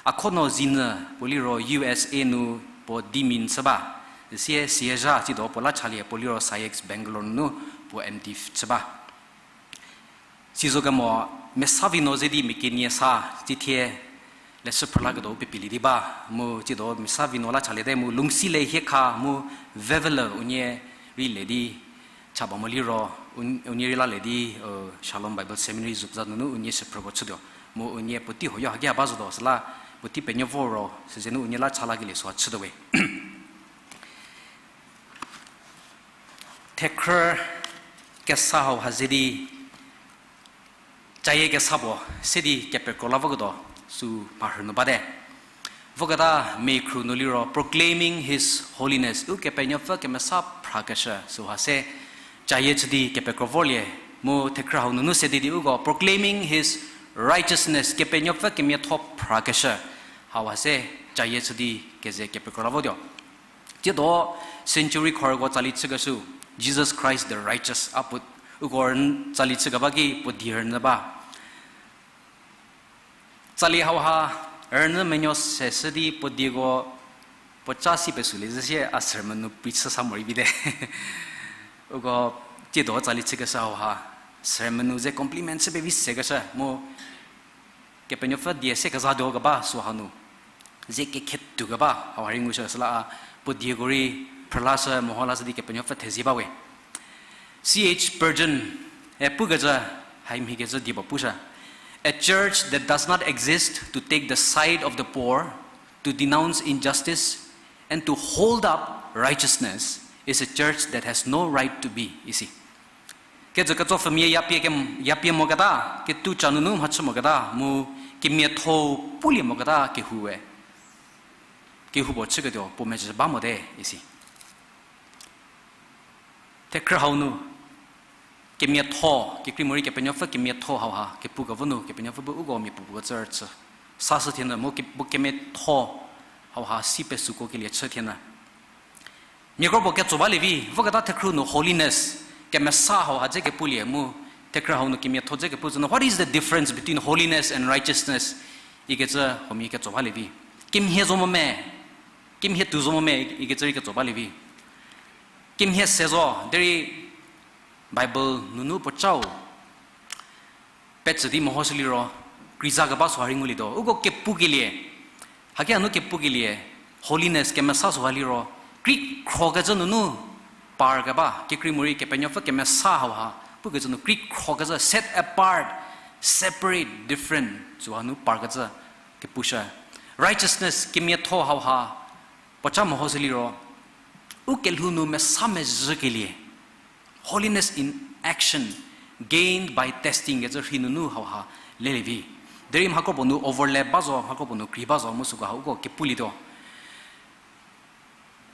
Akhono Zinyü, puo liro U S A nu puo D.Min chü ba. Sie Siezha tsiedo puo la chalie, puo liro SAIEX Bangalore nunu puo M.Div chü ba. Sizokemo Mesa Vino ze di mia kenie sa, tsithie leshü phrülaketuo u pepilie di ba, mu tsiedo Mesa Vino la chaliete mu Lungsi le hiekha mu Vevele unie rei le di cha ba mo liro, un-, unie rei la le di, Shalom Bible Seminary Zukza nunu unie shüphrüko chütuo. Mu unie puotei huoyo haki ha ba zotuo, süla puotei penuo vo ro, sizenu unie la cha lakelie süha chütuo we. Thekhrü kesa hau ha ze di, cayie kesa puo se di kepekro la voketuo, sü mharhü nu bate. Voketa mia khru nu liro, Proclaiming His Holiness, Ukepenuopfü kemesa phrakeshü, süha se cayie chü di kepekro vorlie, mu thekhrü hau nunu se di di uko, Proclaiming His Righteousness, Kepenuopfü kemiatho phrakeshü, hauha se cayie chü di keze kepekro la votuo. Tsiedo century khorko tsali chükeshü, Jesus Christ the Righteous, a puo, uko rn-, tsali chükeba ki puo die rünyü ba. Tsali hauha rünyü menuo se shü di puo dieko puo ca si pesülie zhü sie a sermon nu preach chü sa morei vite. Uko tsiedo tsali chükeshü hauha sermon nu ze compliment chü pevi sekeshü mu Kepenuopfü die se kezatuo keba süha nu ze kekhetuo keba hauha rei ngushü süla a puo dieko rei phrülashü meho lashü di Kepenuopfü thezie bawe. C H Spurgeon-e pukecü, hai mhikecü die puo pushü, A church that does not exist to take the side of the poor, to denounce injustice, and to hold up righteousness is a church that has no right to be, isi. Kecü ketsopfhümia yapie kem-, yapie moketa, ketuca nunu mhachü moketa, mu kemiatho pulie moketa kehoue, kehoupuo chüketuo puo mezhü ba mote, isi. Thekhrü hau nu, kemiatho, kekrei morei Kepenuopfü kemiatho hauha kepu kevo nu Kepenuopfü bu uko mia puopuo kecü rüchü. Sashü thienyü mu ke-, bu kemiatho hauha si pesüko kelie chü thienyü. Mia kropuo ketso balie vi, voketa thekhrü nu holiness, kemesa hauha dze kepulie mu, thekhrü hau nu kemiatho dze kepu tsü nu, what is the difference between holiness and righteousness? Ikecü huomia ketso balie vi. Kemhie zo mo me, kemhie tuo zo mo me, ikecü rei ketso balie vi. Kemhie se zo, derei Bible nunu puocau petsü di mehoshü liro, kreiza keba süha rei ngulietuo. Uko kepukelie, haki hanu kepukelie, holiness kemesa süha liro, kri khrokecü nunu par keba, kekrei morei Kepenuopfü kemesa hauha pukecü nu kri khrokecü, set apart, separate, different, süha nu parkecü kepushü. Righteousness kemiatho hauha, puoca mehoshü liro, u kelhou nu mesa mezhükelie, holiness in action, gained by testing kecü rhei nunu hauha lelie vi. Derei mha kropuo nu overlap ba zo, mha kropuo nu krei ba zo, mu süko hauko kepulietuo.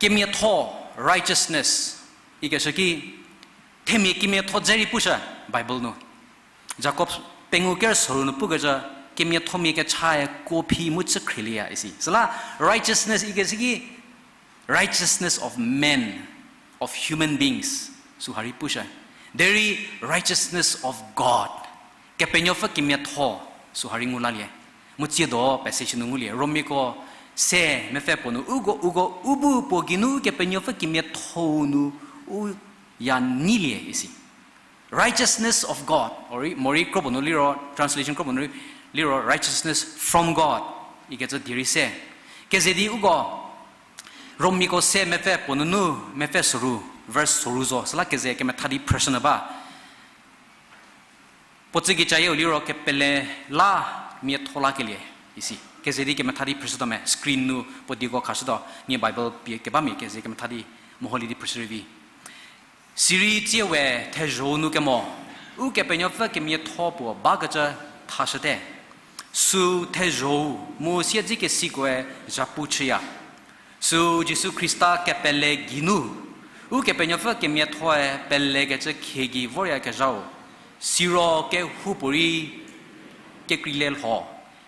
Kemiatho, righteousness, ikeshü ki, themia kemiatho dze rei pushü Bible nu. Jakob pengou ker soru nu pukecü, kemiathomia kechae kuo phi mu chü khrielie ya isi. Süla righteousness ikeshü ki, righteousness of men, of human beings, süha rei pushü. Derei righteousness of God, Kepenuopfü kemiatho, süha rei ngu lalie. Mu tsiedo passage nu ngulie, Romiako se mepfü puo nu, uko, uko, u bu puo geinu Kepenuopfü kemiatho-u nu u ya neilie isi. Righteousness of God, morei, morei kropuo nu liro, translation kropuo nu liro, righteousness from God, ikecü die rei se. Keze di uko, Romiako se mepfü puo nunu, mepfü soru, verse soru zo, süla keze kemetha di phrüshünyü ba. Puo tsüki cayie-u liro kepele la miatho lakelie isi. Keze di kemetha di phrüshütuo me, screen nu puo dieko khashütuo, nie Bible pie kebamia keze kemetha di meholie di phrüshü rei vi. Sirei tsie we thezho-u nu kemo, Ukepenuopfü kemiatho puo bakecü thashüte. Sü thezho-u mu siedzekesikoe zhapu chüya. Sü Jisu Khrista kepele geinu, Ukepenuopfü kemiathoe pelekecü khie gei voryakezhau. Siro kehoupuorei kekreilie lho,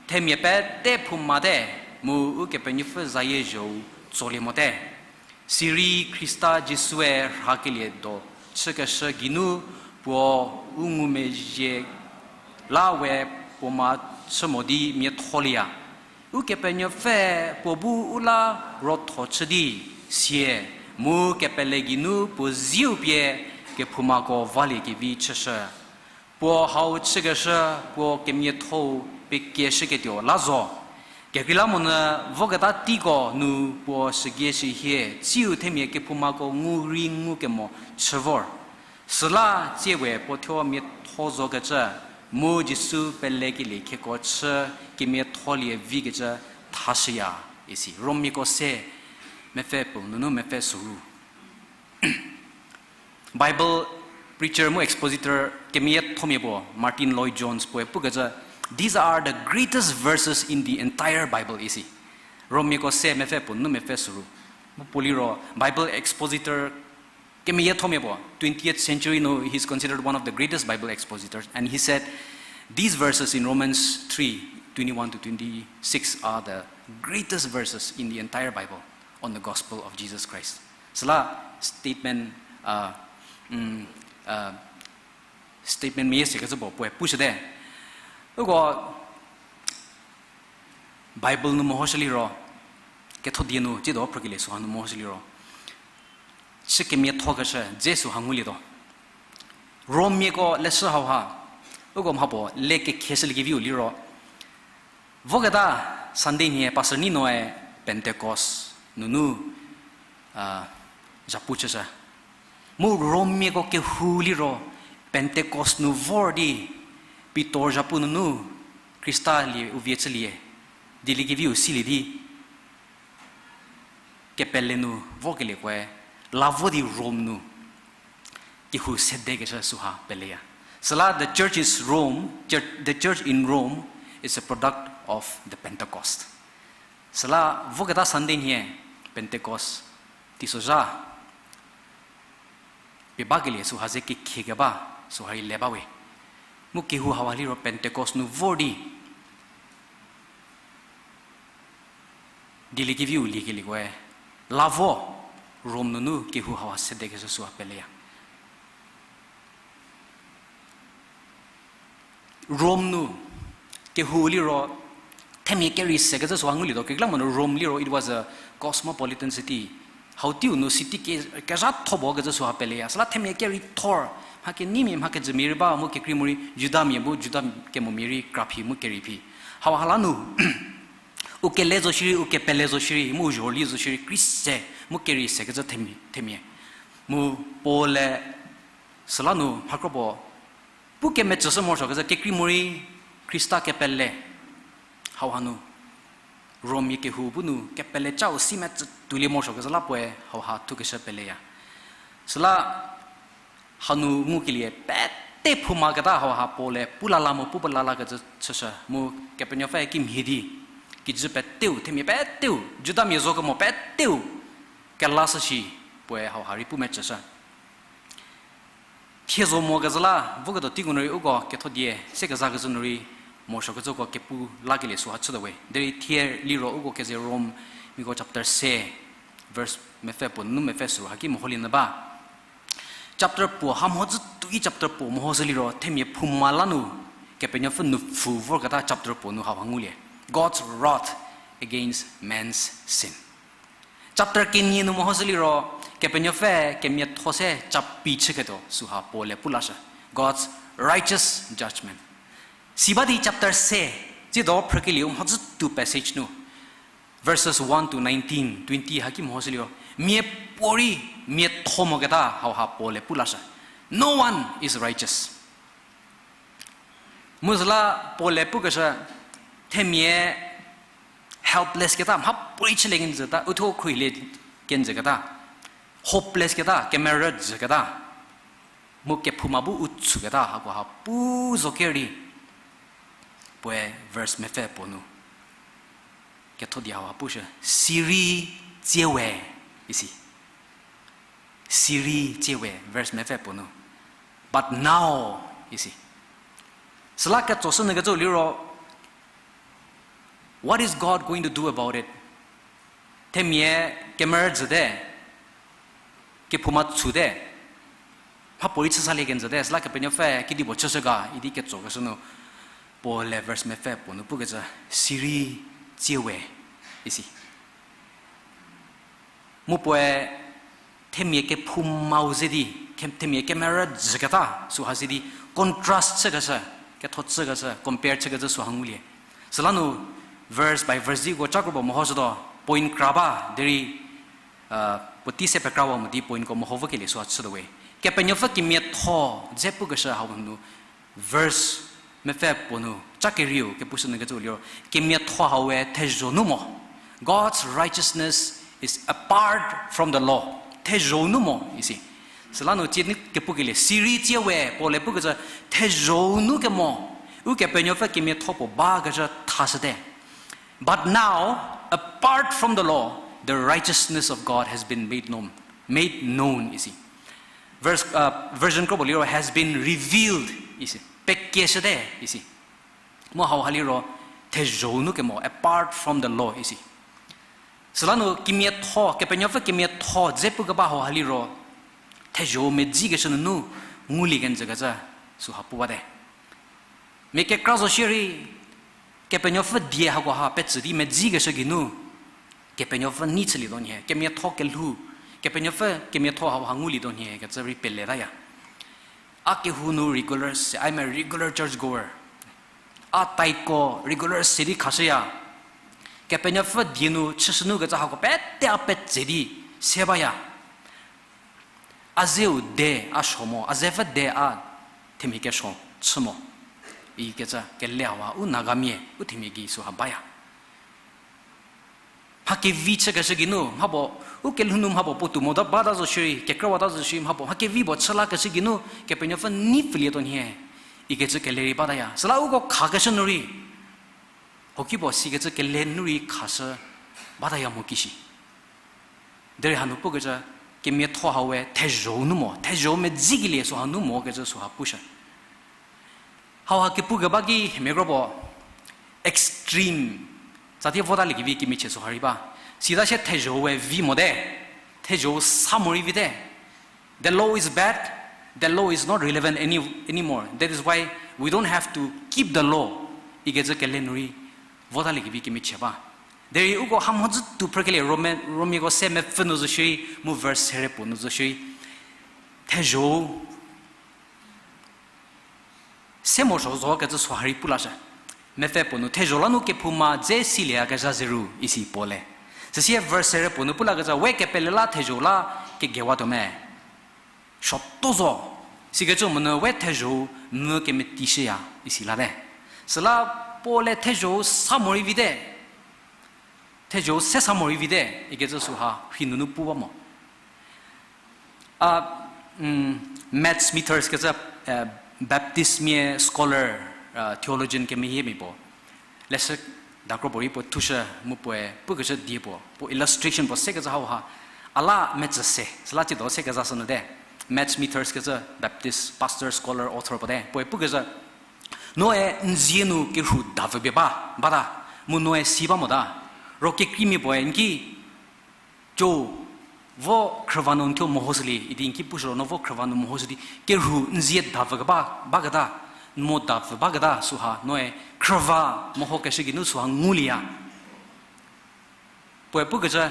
themia pete phoumate, mu Ukepenuopfü zayie zho-u tsolie mote. Sirei Khrista Jisue rhakelie do chükeshü geinu puo u ngumezhie la we puo ma chü mo di miatholieya. Ukepenuopfü puo bu u la rotho chü di sie, mu kepele geinu puo zieu pie kephoumako valiekevi chüshü. Puo hau chükeshü, puo kemiatho-u pekieshüketuo la zo. Kekreilamonyü voketa teiko nu puo sügie shihie, tsiu themia kephoumako ngu rei ngukemo chü vor. Süla tsie we puo thuo miatho zokecü, mu Jisu pelekelie khieko chü kemiatholie vikecü thashüya, isi. Rommiako se, mepfü puo nunu mepfü soru. Bible preacher mu expositor kemiathomia puo Martyn Lloyd-Jones puoe pukecü, These are the greatest verses in the entire Bible, isi. Rommiako se mepfü puo nunu mepfü soru. Mu puo liro Bible expositor kemiathomia puo, twentieth century nu, he's considered one of the greatest Bible expositors. And he said, These verses in Romans three, twenty-one to twenty-six are the greatest verses in the entire Bible on the gospel of Jesus Christ. Süla statement, uh, mm, uh, statement meyie sekecü puo puoe pushüte. Uko Bible nu mehoshü liro, ketho die nu, tsiedo phrükelie süha nu mehoshü liro, chü kemiathokeshü dze süha ngulietuo. Rommiako leshü hauha, uko mha puo le kekhieshüliekeviu liro, voketa Sunday nhie Pastor Ninoe Pentecost nunu, a, zhapu chüshü. Mu Rommiako kehou liro Pentecost nu vor di Pitor zhapu nunu Khrista lie u vie chülie, dieliekeviu silie di kepele nu vorkeliekoe, la vo di Rome nu kehou sedekeshü süha peleya. Süla the church is Rome, church, the church in Rome is a product of the Pentecost. Süla voketa Sunday nhie Pentecost teisozha pie bakelie süha ze kekhie keba, süha rei le bawe. Mu kehou hauha liro Pentecost nu vor di dieliekeviu liekelieko-e, la vo Rome nunu kehou hauha sedekeshü süha peleya. Rome nu kehou liro themia kerei sekecü süha ngulietuo, kekreilamonyü Rome liro it was a cosmopolitan city. Hau teiu nu city ke-, kezhatho puo kecü süha peleya. Süla themia kereithor, mha keneimia, mha kejümia rei ba, mu kekreimorei Judamia bu Juda kemomia rei kraphi mu kereiphi. Hauha la nu u kele zo shierei, u kepele zo shierei, mu u zhorüli zo shierei, krei se, mu kerei sekecü themia, themia. Mu Paul-e süla nu mhakro puo pu kemetsüshü morosuokecü kekreimorei Khrista kepele hauha nu Rome kehou bu nu kepele chau si metsü tuolie morosuokecü la puoe hauha thukeshü peleya. Süla hanu ngukelie pete phoumaketa hauha Paul-e pu lala mu pu lala kecü chüshü mu Kepenuopfü kimhie di, kijü peteu, themia peteu, Judamia zo kemo peteu kelashü shi puoe hauha rei pu metsüshü. Thie zo mokecü la, voketuo teiu nu rei uko ketho die se kezakecü nu rei morosuokecüko kepu lakelie süha chütuo we. Derei thie liro uko keze Rom miko chapter se, verse mepfü puo nunu mepfü soru haki meholie nyü ba. Chapter puo, ha mhodzü tuoi chapter puo mehoshü liro, themia phouma la nu, Kepenuopfü nupfu vorketa chapter puo nu hauha ngulie. God's wrath against man's sin. Chapter kenie nu mehoshü liro, Kepenuopfü kemiatho se capi chüketuo süha Paul-e pu lashü. God's righteous judgment. Siba di chapter se, tsiedo phrükelieu mhodzü tuo passage nu, verses one to nineteen, twenty haki mehoshü liro, miapuorei miatho moketa hauha Paul-e pu lashü. No one is righteous. Mu süla Paul-e pukeshü, themia helpless keta, mhapuorei chülie kenjüta, uthuo khruohilie kenjüketa, hopeless keta, kemerü jüketa, mu kephouma bu u tsüketa hakoha pu zo kerei, puoe verse mepfü puo nu ketho die hauha pushü, sirei tsie we, isi. Sirei tsie we, verse mepfü puo nu. But now, isi. Süla ketsoshü nyü kecü liro, what is God going to do about it? Themia kemerü jüte, kephouma tsute, mhapuorei chü salie kenjüte, süla Kepenuopfü kedipuo chüshü ga idi ketsokeshü nu, Paul-e verse mepfü puo nu pukecü, sirei tsie we, isi. Mu puoe themia kephoumau ze di, Khe-, themia kemerü jüketa süha si di contrast chükeshü, ketho chükeshü, compare chükecü süha ngulie. Süla nu verse by verse di uko ca kropuo mehoshütuo, point kra ba, derei, puotei se pekrawa mo di pointko meho vokelie süha chütuo we. Kepenuopfü kemiatho dze pukeshü hau nu verse mepfü puo nu ca kerieu kepushü nyü kecü liro, kemiatho hau we thezho nu mo. God's righteousness is apart from the law. Thezho nu mo isi. Süla nu tsie nu kepukelie, sirei tsie we Paul-e pukecü thezho nu kemo, Ukepenuopfü kemiatho puo bakecü thashüte. But now, apart from the law, the righteousness of God has been made known, made known isi. Verse, uh, version kropuo liro has been revealed isi. Pekieshüte isi. Mu hauha liro thezho nu kemo, apart from the law isi. Süla nu kemiatho, Kepenuopfü kemiatho dze pukeba hauha liro thezho medzikeshü nunu ngulie kenjükecü süha pu bate. Mia kekra zo shierei, Kepenuopfü die hakoha petsü di medzikeshü geinu, Kepenuopfü nei chülietuo nhie, kemiatho kelhou, Kepenuopfü kemiatho hauha ngulietuo nhie kecü rei peletaya. A kehou nu regular se, I'm a regular church goer. A titheko regular se di khashüya. Kepenuopfü die nu chüshünu kecü hako pete a petse di se baya. A zeu de a suo mo, a zepfü de a themia kesuo chü mo. Ikecü kele hawa u Nagamia, u themia gei süha baya. Mha kevi chükeshü geinu, mhapuo, u kelhou nu mhapuo puotou mota bata zo shierei, kekrüwata zo shierei, mhapuo mha kevi puo chü lakeshü geinu, Kepenuopfü nei pfülietuo nhie, ikecü kele rei bataya. Süla uko khakeshü nu rei, hoki puo sikecü kele nu rei khashü bataya mo kishi. Derei hanu pukecü, kemiatho hau we thezho nu mo, thezho medzikelie süha nu mo kecü süha pushü. Hauha kepukeba ki hemia kropuo extreme, tsatie votaliekevi kemichie süha rei ba. Sita sie thezho we vi mote, thezho sa morei vite. The law is bad, the law is not relevant any, anymore. That is why we don't have to keep the law. Ikecü kele nu rei votaliekevi kemichie ba. Derei uko hamhodzü tu phrükelie Rome, Romako se mepfü nu zo shierei, mu verse sere puo nu zo shierei. Thezho se morosuo zo kecü süha rei pu lashü. Mepfü puo nu thezho la nu kephouma dze silieyakezha zeru isi Paul-e. Süsie verse sere puo nu pu lakecü we kepele la thezho la kegewatuo me. Suoto zo, sikecü monyü we thezho mu kemetishüya isi late. Süla Paul-e thezho sa morei vite, thezho se sa morei vite ikecü süha rhi nunu pu ba mo. A, Matt Smithers kecü, Baptistmia scholar, theologian kemeyiemia puo, leshü dakro puorei puo thushü mu puoe pukecü die puo, puo illustration puo sekecü hauha, a la metsü se süla tsiedo sekezha shü nyü te. Matt Smithers kecü Baptist pastor, scholar, author puo te, puoe pukecü, noe n zie nu kerhu davü pie ba, bata, mu noe si ba mota, ro kekreimia puoe n ki, co, vo khrüva nu n thuo mehoshülie idi n ki pushü ro no vo khrüva nu mehoshü di kerhu n zie davü keba baketa, n mo davü baketa süha noe khrüva mehokeshü geinu süha ngulieya. Puoe pukecü,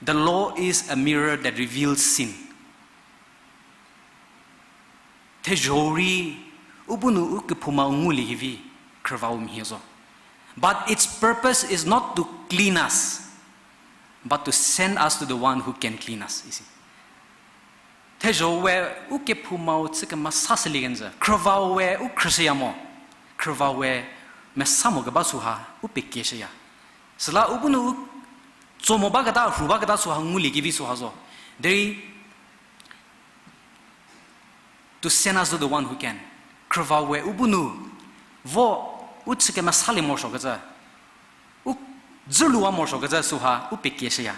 the law is a mirror that reveals sin. Thezho rei u bu nu u kephouma nguliekevi khrüvau mhie zo. But its purpose is not to clean us, but to send us to the one who can clean us, isi. Thezho we u kephoumau chü kemesashülie kenjü, khrüvau we u khrüshüya mo, khrüvau we mesa mo keba süha u pekieshüya. Süla u bu nu u tso mo baketa, rhu baketa süha nguliekevi süha zo. Derei to send us to the one who can. Khrüvau we u bu nu vo u chü kemesalie morosuokecü, u dzüluwa morosuokecü süha u pekieshüya.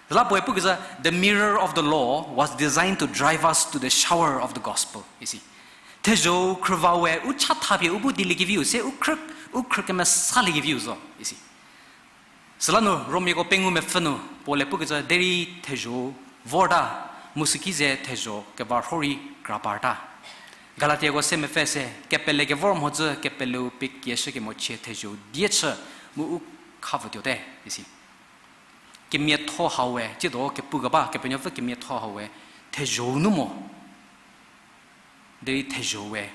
Süla puoe pukecü, the mirror of the law was designed to drive us to the shower of the gospel, isi. Thezho khrüvau we u chatha pie u bu dieliekeviu se u khrü, u khrü kemesaliekeviu zo, isi. Süla nu Romiako pengou mepfü nu Paul-e pukecü derei thezho vorta, mu süki ze thezho kevarho rei kraparta. Galatiako se mepfü se, kepele kevor mhodzü kepeleu pekieshü kemochie thezho die chü mu u khavütuote, isi. Kemiatho hau we, tsiedo kepu keba, Kepenuopfü kemiatho hau we, thezho-u nu mo. Derei thezho we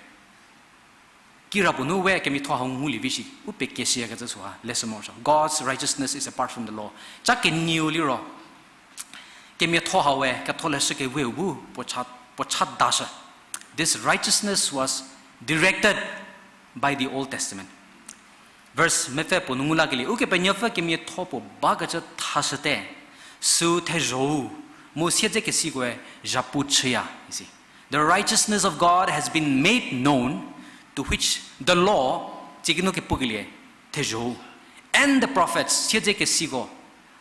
kirapuo nu we kemiatho hau ngulie vi shi, u pekeshüyakecü süha lesson morosuo. God's righteousness is apart from the law. Cha kenieu liro, kemiatho hau we Ketholeshü Keweu bu puo cha, puo chadashü. This righteousness was directed by the Old Testament. Verse mepfü puo nu ngu lakelie, Ukepenuopfü kemiatho puo bakecü thashüte, süu thezho-u, mu siedzekesikoe zhapu chüya, isi. The righteousness of God has been made known, to which the law, tsie kinu kepukelie, thezho-u, and the prophets, siedzekesiko,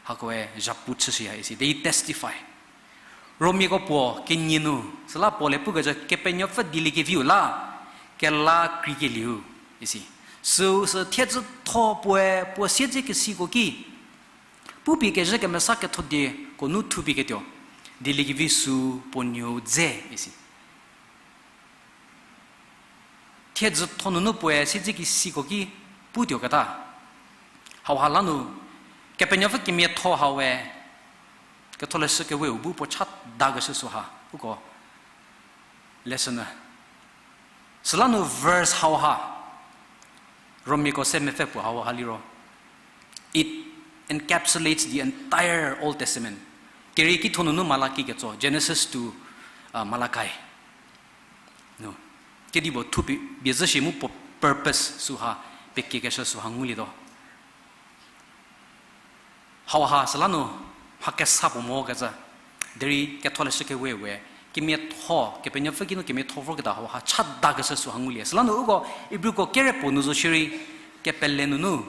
hakoe zhapu chüshüya, isi. They testify. Romiako puo kenie nu, süla Paul-e pukecü Kepenuopfü dieliekeviu la, kela kreikelieu, isi. Süu sü thiedzütho puoe puo siedzekesiko ki pupie kezhü kemesa ketho dieko nu thupie ketuo, dieliekevi süu puo nuou dze, isi. Thiedzütho nunu puoe siedzekesiko ki putuoketa. Hauha la nu, Kepenuopfü kemiatho hau we, Ketholeshü Keweu bu puo chadakeshü süha, uko lesson-u. Süla nu verse hauha, Romiako se mepfü puo hauha liro, it encapsulates the entire Old Testament. Kerieki tho nunu Malaki ketso, Genesis to, uh, Malachi. No. Kedipuo thupie, pie zhü shi mu puo purpose süha, pekiekeshü süha ngulietuo. Hauha süla nu mha kesa puo mokecü. Derei Ketholeshü Kewe we, kemiatho, Kepenuopfü kinu kemiatho vorketa hauha chadakeshü süha ngulie. Süla nu uko Ibriko kere puo nu zo shierei, kepele nunu,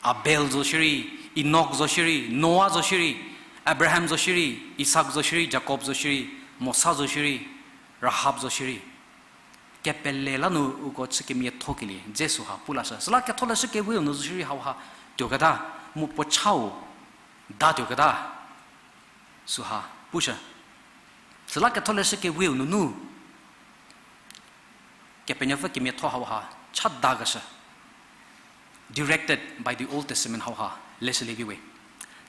Abel zo shierei, Enok zo shierei, Noa zo shierei, Abraham zo shierei, Isak zo shierei, Jakob zo shierei, Mosa zo shierei, Rahab zo shierei. Kepele la nu uko chü kemiathokelie dze süha pu lashü. Süla Ketholeshü Keweu nu zo shierei hauha tuoketa, mu puo chau da tuoketa süha pushü. Süla Ketholeshü Keweu nunu Kepenuopfü kemiatho hauha chadakeshü. Directed by the Old Testament hauha leshülie vi we.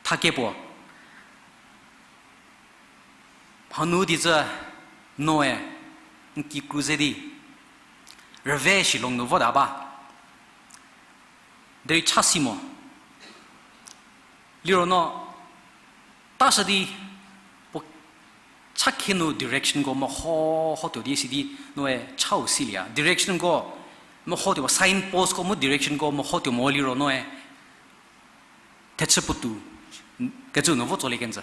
Thakie puo hanu di zü noe n kikru ze di rüve shilong nu vota ba. Derei cha si mo. Liro no tashü di puo cha khie nu directionko meho hotuo di sidi noe chau silie. Directionko mehotuo, signpostko mu directionko mehotuo mo liro noe thechü puotou kecü nu vo tsolie kenjü.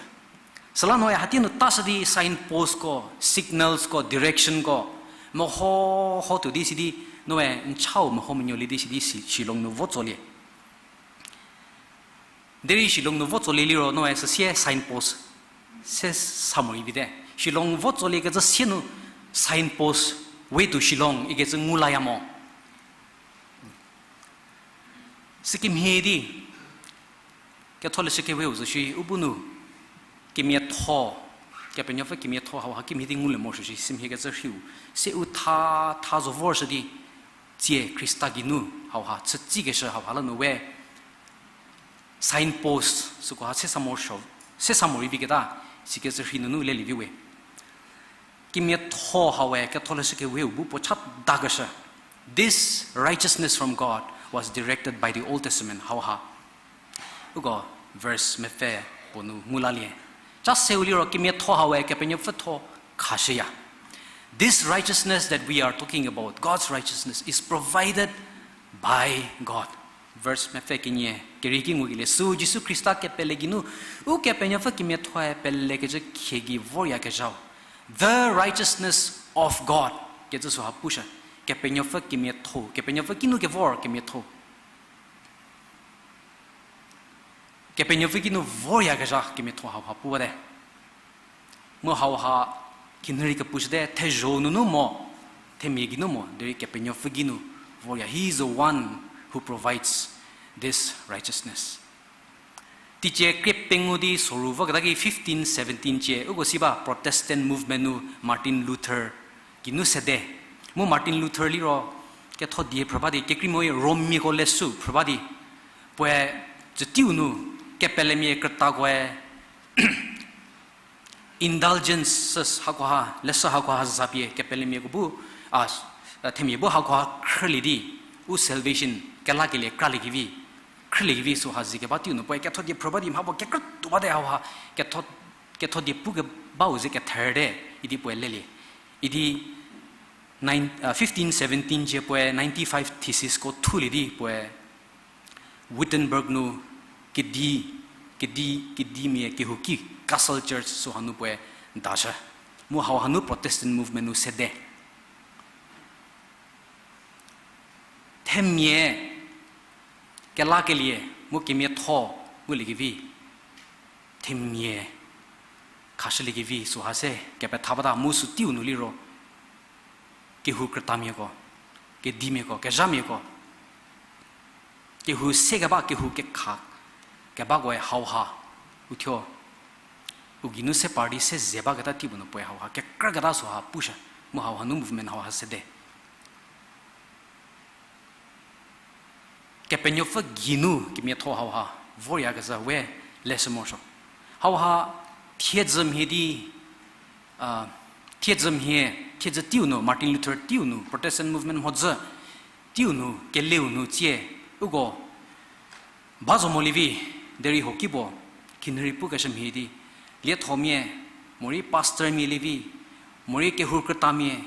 Süla noe hatie nu tashü di signpostko, signalsko, directionko meho hotuo di sidi noe n chau meho menuolie di sidi si, shilong nu vo tsolie. Derei shilong nu vo tsolie liro noe süsie signpost se sa morei vite. Shilong vo tsolie kecü sie nu signpost, way to Shillong ikecü ngu laya mo. Sükemhie di Ketholeshü Keweu zo shi u bu nu kemiatho, Kepenuopfü kemiatho hauha kimhie di ngulie morosuo shi sümhie kecü rhiu. Se u tha, tha zo vorshü di tsie Khrista geinu hauha chütsikeshü hauha la nu we signpost sükoha se sa morosuo, se sa morei viketa, sikecü rhi nunu lelie vi we. Kemiatho haue Ketholeshü Keweu bu puo chadakeshü. This righteousness from God was directed by the Old Testament hauha. Uko verse mepfü puo nu ngu lalie. Cha seu liro kemiatho haue Kepenuopfü tho khashüya. This righteousness that we are talking about, God's righteousness, is provided by God. Verse mepfü kenie kerieki ngukelie süu Jisu Khrista kepele geinu, Ukepenuopfü kemiathoe pelekecü khie gei voryakezhau. The righteousness of God kecü süha pushü. Kepenuopfü kemiatho, Kepenuopfü kinu kevor kemiatho. Kepenuopfü kinu voryakezha kemiatho hauha puwate. Mu hauha kinhürei kepushüte, thezho-u nunu mo, themia geinu mo, derei Kepenuopfü geinu vorya. He is the one who provides this righteousness. Teicie krie pengou di soru voketa ki fifteen seventeen cie, uko si ba Protestant movement nu Martin Luther geinu sede. Mu Martin Luther liro ketho die phrü ba di, kekreimoo-i Romiako leshü phrü ba di, puoe tsüteiu nu kepelemia krütakoe indulgences hakoha, leshü hakoha zapie kepelemiako bu, a, themia bu hakoha khrülie di, u salvation kelakelie kraliekevi, khrüliekevi süha zie keba teiu nu puoe ketho die phrü ba di mha puo kekrütuo bate hauha, ketho, ketho die pukebau ze ketherte, idi puoe lelie. Idi nine, uh, fifteen seventeen cie puoe ninety-five thesisko thulie di puoe Wittenberg nu kedi, kedi, kedimia kehouki Castle Church süha nu puoe dashü. Mu hauha nu Protestant movement nu sede. Themia kelakelie mu kemiatho nguliekevi, themia khashüliekevi süha se kepetha bata mu sü teiu nu liro, kehou krütamiako, kedimiako, kezhamiako, kehou se keba, kehou kekha kebakoe hauha, uthuo, u geinu se par di se ze baketa teipuo nu puoe hauha kekrüketa süha pushü, mu hauha nu movement hauha sede. Kepenuopfü geinu kemiatho hauha voryakezha we leshü morosuo. Hauha thiedzü mhie di, a, thiedzü mhie, thiedzü teiu nu, Martin Luther teiu nu, Protestant movement mhodzü teiu nu, keleu nu tsie, uko ba zo molie vi, derei hoki puo, khinhie rei pukeshü mhie di, liethomia, morei pastormia lievi, morei kehou krütamia,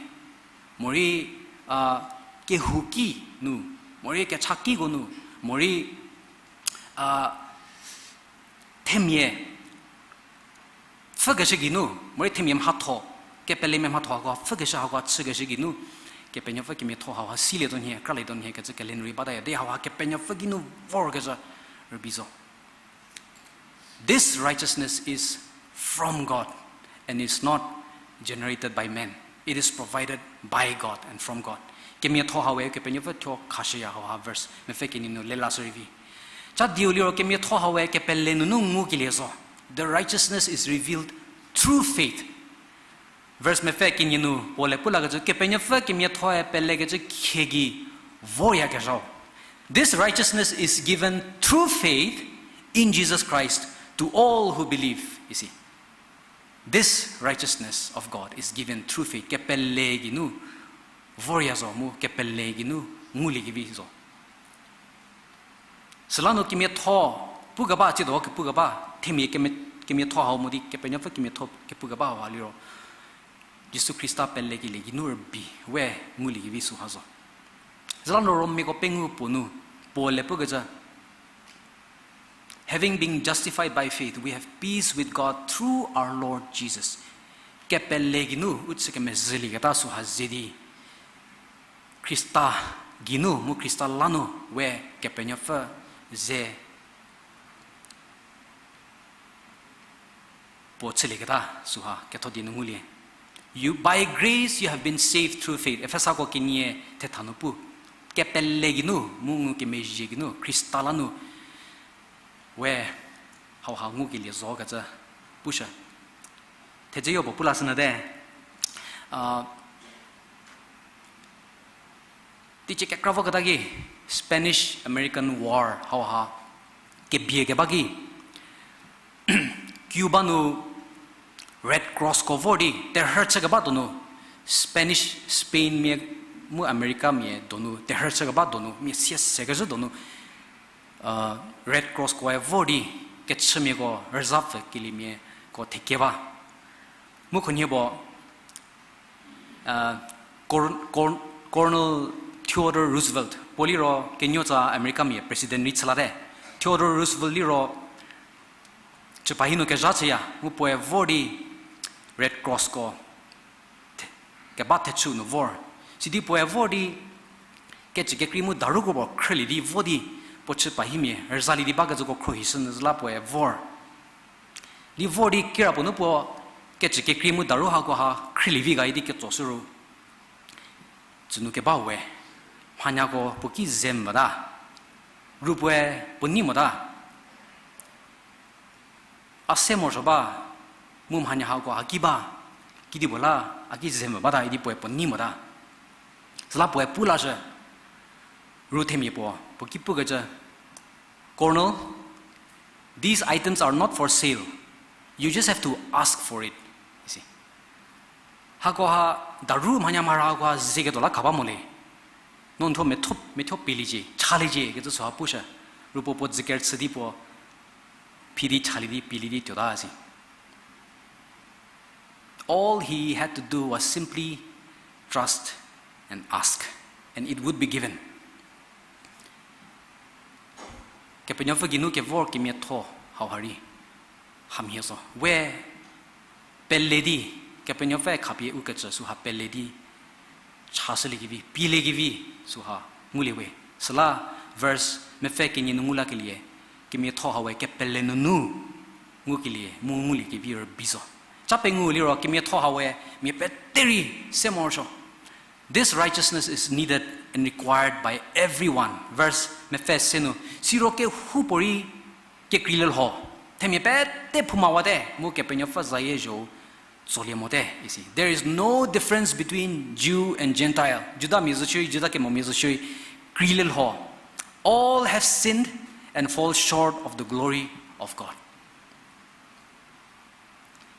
morei, a, kehouki nu, morei kechakiko nu, morei, a, themia pfhükeshü geinu, morei themia mhatho, kepelemia mhatho hako pfhükeshü hako chükeshü geinu, Kepenuopfü kemiatho hauha silietuo nhie, kralietuo nhie kecü kele nu rei bataya. Derei hauha Kepenuopfü geinu vorkezha rübei zo. This righteousness is from God and is not generated by man. It is provided by God and from God. Kemiatho hau we Kepenuopfü thuo khashüya hauha verse mepfü kenie nu lelashü rei vi. Cha dieu liro kemiatho hau we kepele nunu ngukelie zo. The righteousness is revealed through faith. Verse mepfü kenie nu Paul-e pu lakecü, Kepenuopfü kemiathoe pelekecü khie gei voryakezhau. This righteousness is given through faith in Jesus Christ to all who believe, isi. This righteousness of God is given through faith. Kepele geinu vorya zo mu kepele geinu nguliekevi zo. Sülanü kemiatho pukeba, tsiedo kepukeba, themia kemia-, kemiatho hau mo di Kepenuopfü kemiatho kepukeba hauha liro Jisu Khrista pelekelie geinu rübei we nguliekevi süha zo. Sülanü Romiako pengou puo nu Paul-e pukecü, Having been justified by faith, we have peace with God through our Lord Jesus. Kepele geinu u chü kemezhülieketa süha ze di, Khrista geinu mu Khrista la nu we Kepenuopfü ze puo chülieketa süha ketho die nu ngulie. You, by grace you have been saved through faith. Efesako kenie thetha nu pu. Kepele geinu, mu ngukemezhie geinu, Khrista la nu we hauha ngukelie zo kecü pushü. Thedze yopuo pu lashünyüte. A, teicie kekra voketa ki Spanish American War hauha kebie keba ki Cuba nu Red Crossko vor di terhü chükeba donu, Spanish, Spainmia mu Americamia donu terhü chükeba donu, mia sie sekezhü donu, Red Crosskoe vor di kechümiako rüzha pfükeliemiako thekie ba. Mu khunhie puo, Col-, Col-, Colonel Theodore Roosevelt, puo liro kenuotsa Americamia president rei chü late. Theodore Roosevelt liro chüpahie nu kezha chüya, mu puoe vor di Red Crossko the-, keba thechü nu vor. Sidi puoe vor di kecü kekrei mu daru kropuo khrülie di vo di puo chüpahiemia rüzalie di bakecüko khruohishünyü zü la puoe vor. Li vor di kirapuo nu puo kecü kekrei mu daru hakoha khrülie vi ga idi ketsoshü ru, tsünu keba we, mhanyako puo ki ze mota, ru puoe puo nei mota. A se morosuo ba, mu mhanya hako a ki ba, kedipuo la a ki ze mo bata idi puoe puo nei mota. Süla puoe pu lashü, ru themia puo, puo ki pukecü, Colonel, these items are not for sale. You just have to ask for it. Hakoha daru mhanya mhara hakoha zeketuo la khaba mo le. No n thuo methuo, methuo pieliecie, chaliecie kecü süha pushü. Ru puo puo dzükerüchü di puo phi di chalie di pielie di tuota si. All he had to do was simply trust and ask, and it would be given. Kepenuopfü geinu kevor kemiatho hauha rei hamhie zo. We pele di, Kepenuopfü khapie ukecü süha pele di, chashüliekevi, pieliekevi süha ngulie we. Süla verse mepfü kenie nu ngu lakelie, kemiatho hawe kepele nunu ngukelie mu nguliekevi rübei zo. Cha pengou liro kemiatho hawe mia pete rei se morosuo. This righteousness is needed and required by everyone. Verse mepfü se nu, siro kehoupuorei kekreilie lho, themia pete phoumawate mu Kepenuopfü zayie zho-u tsolie mote isi. There is no difference between Jew and Gentile. Judamia zo shierei, Juda kemomia zo shierei, kreilie lho. All have sinned and fall short of the glory of God.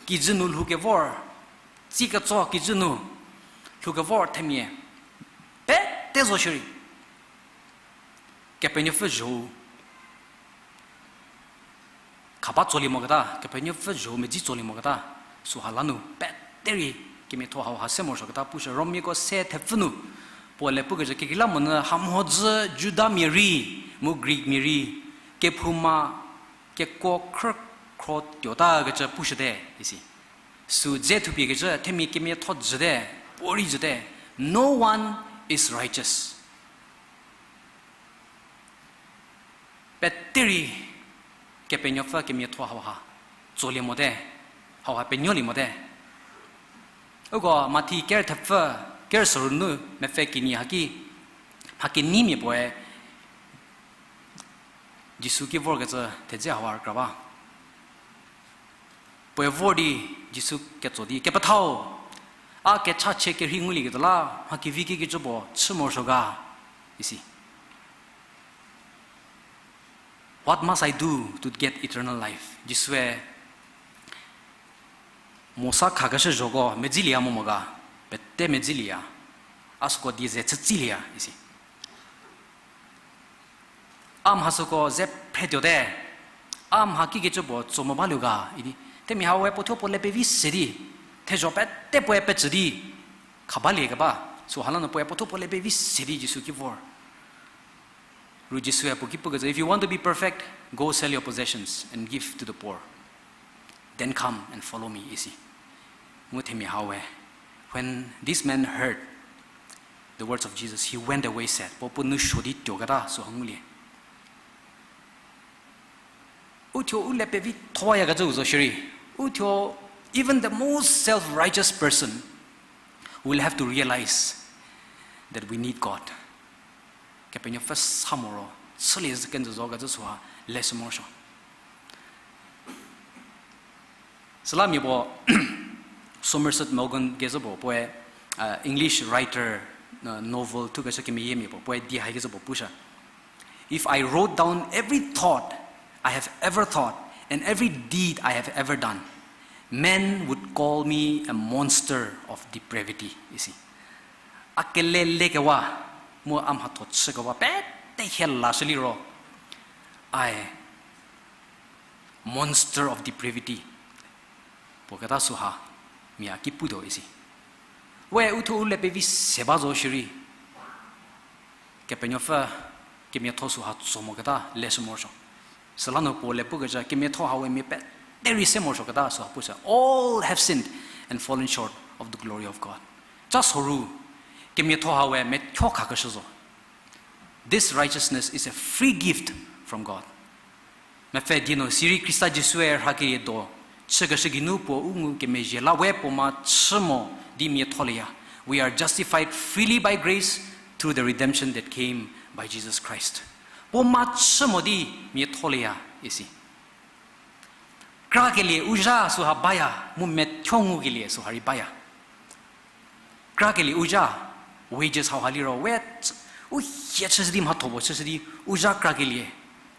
Kijü nu lhoukevor, tsiketso kijü nu lhoukevor themia pete zo shierei, Kepenuopfü zho-u khaba tsolie moketa, Kepenuopfü zho-u medzi tsolie moketa, süha la nu pete rei kemiatho hauha se morosuoketa pushü. Romiako se thepfü nu Paul-e pukecü kekreilamonyü hamhodzü Judamia rei mu Greekmia rei kephouma kekuo khrükhro tuotakecü pushüte isi. Sü dze thupiekecü themia kemiatho jüte, puorei jüte, no one is righteous. Pete rei Kepenuopfü kemiatho hauha tsolie mote, hauha penuolie mote. Uko Mathi ker thepfü, ker sorü nu mepfü kenie haki, mha keneimia puoe Jisu ki vorkecü thedze hauha rükra ba. Puoe vor di Jisu ketso di, Kepethau, a kechachie kerhei ngulieketuo la mha kevi kikecü puo chü morosuo ga? isi. What must I do to get eternal life? Jisue Mosa khakeshü zhoko medzilieya mo mo ga? Pete medzilieya. A süko die ze chütsilieya isi. A mha süko ze phretuote, a mha kikecü puo tso mo baluo ga idi. Themia hawe puothuo puo le pevi se di, thezho pete puoe pecü di, khabalie keba, süha la nu puoe puothuo puo le pevi se di Jisu ki vor. Ru Jisue puo ki pukecü, If you want to be perfect, go sell your possessions and give to the poor. Then come and follow me, isi. Mu themia hawe, when this man heard the words of Jesus, he went away sad. Puo puo nou suo di tuoketa süha ngulie. Uthuo u le pevi thoyakecüu zo shierei, uthuo, even the most self-righteous person will have to realize that we need God. Kepenuopfü sa moro, chülie zhü kenjü zo kecü süha leshü morosuo. Süla mia puo Somerset Maugham kezhü puo, puoe, uh, English writer, uh, novel thukeshü kemeyiemia puo, puoe di haikecü puo pushü. If I wrote down every thought I have ever thought and every deed I have ever done, men would call me a monster of depravity, isi. A kelelekewa, mu a mhatho chükewa pete hie lashü liro, ae monster of depravity puo keta süha mia ki putuo isi. We uthuo u le pevi se ba zo shierei, Kepenuopfü kemiatho süha tso moketa leshü morosuo. Süla nu puo le pukecü kemiatho hawe mia pete rei se morosuoketa süha pushü. All have sinned and fallen short of the glory of God. Ca soru, kemiatho hawe methuo khakeshü zo. This righteousness is a free gift from God. Mepfü die nu sirei Khrista Jisue rhakelie do chükeshü geinu puo u ngukemezhie la we puo ma chü mo di mia tholieya. We are justified freely by grace through the redemption that came by Jesus Christ. Puo ma chü mo di mia tholieya isi. Krakelie u zha süha baya, mu methuo ngukelie süha rei baya. Krakelie u zha, wages hauha liro we, u hie chüshü di, mhatho puo chüshü di, u zha krakelie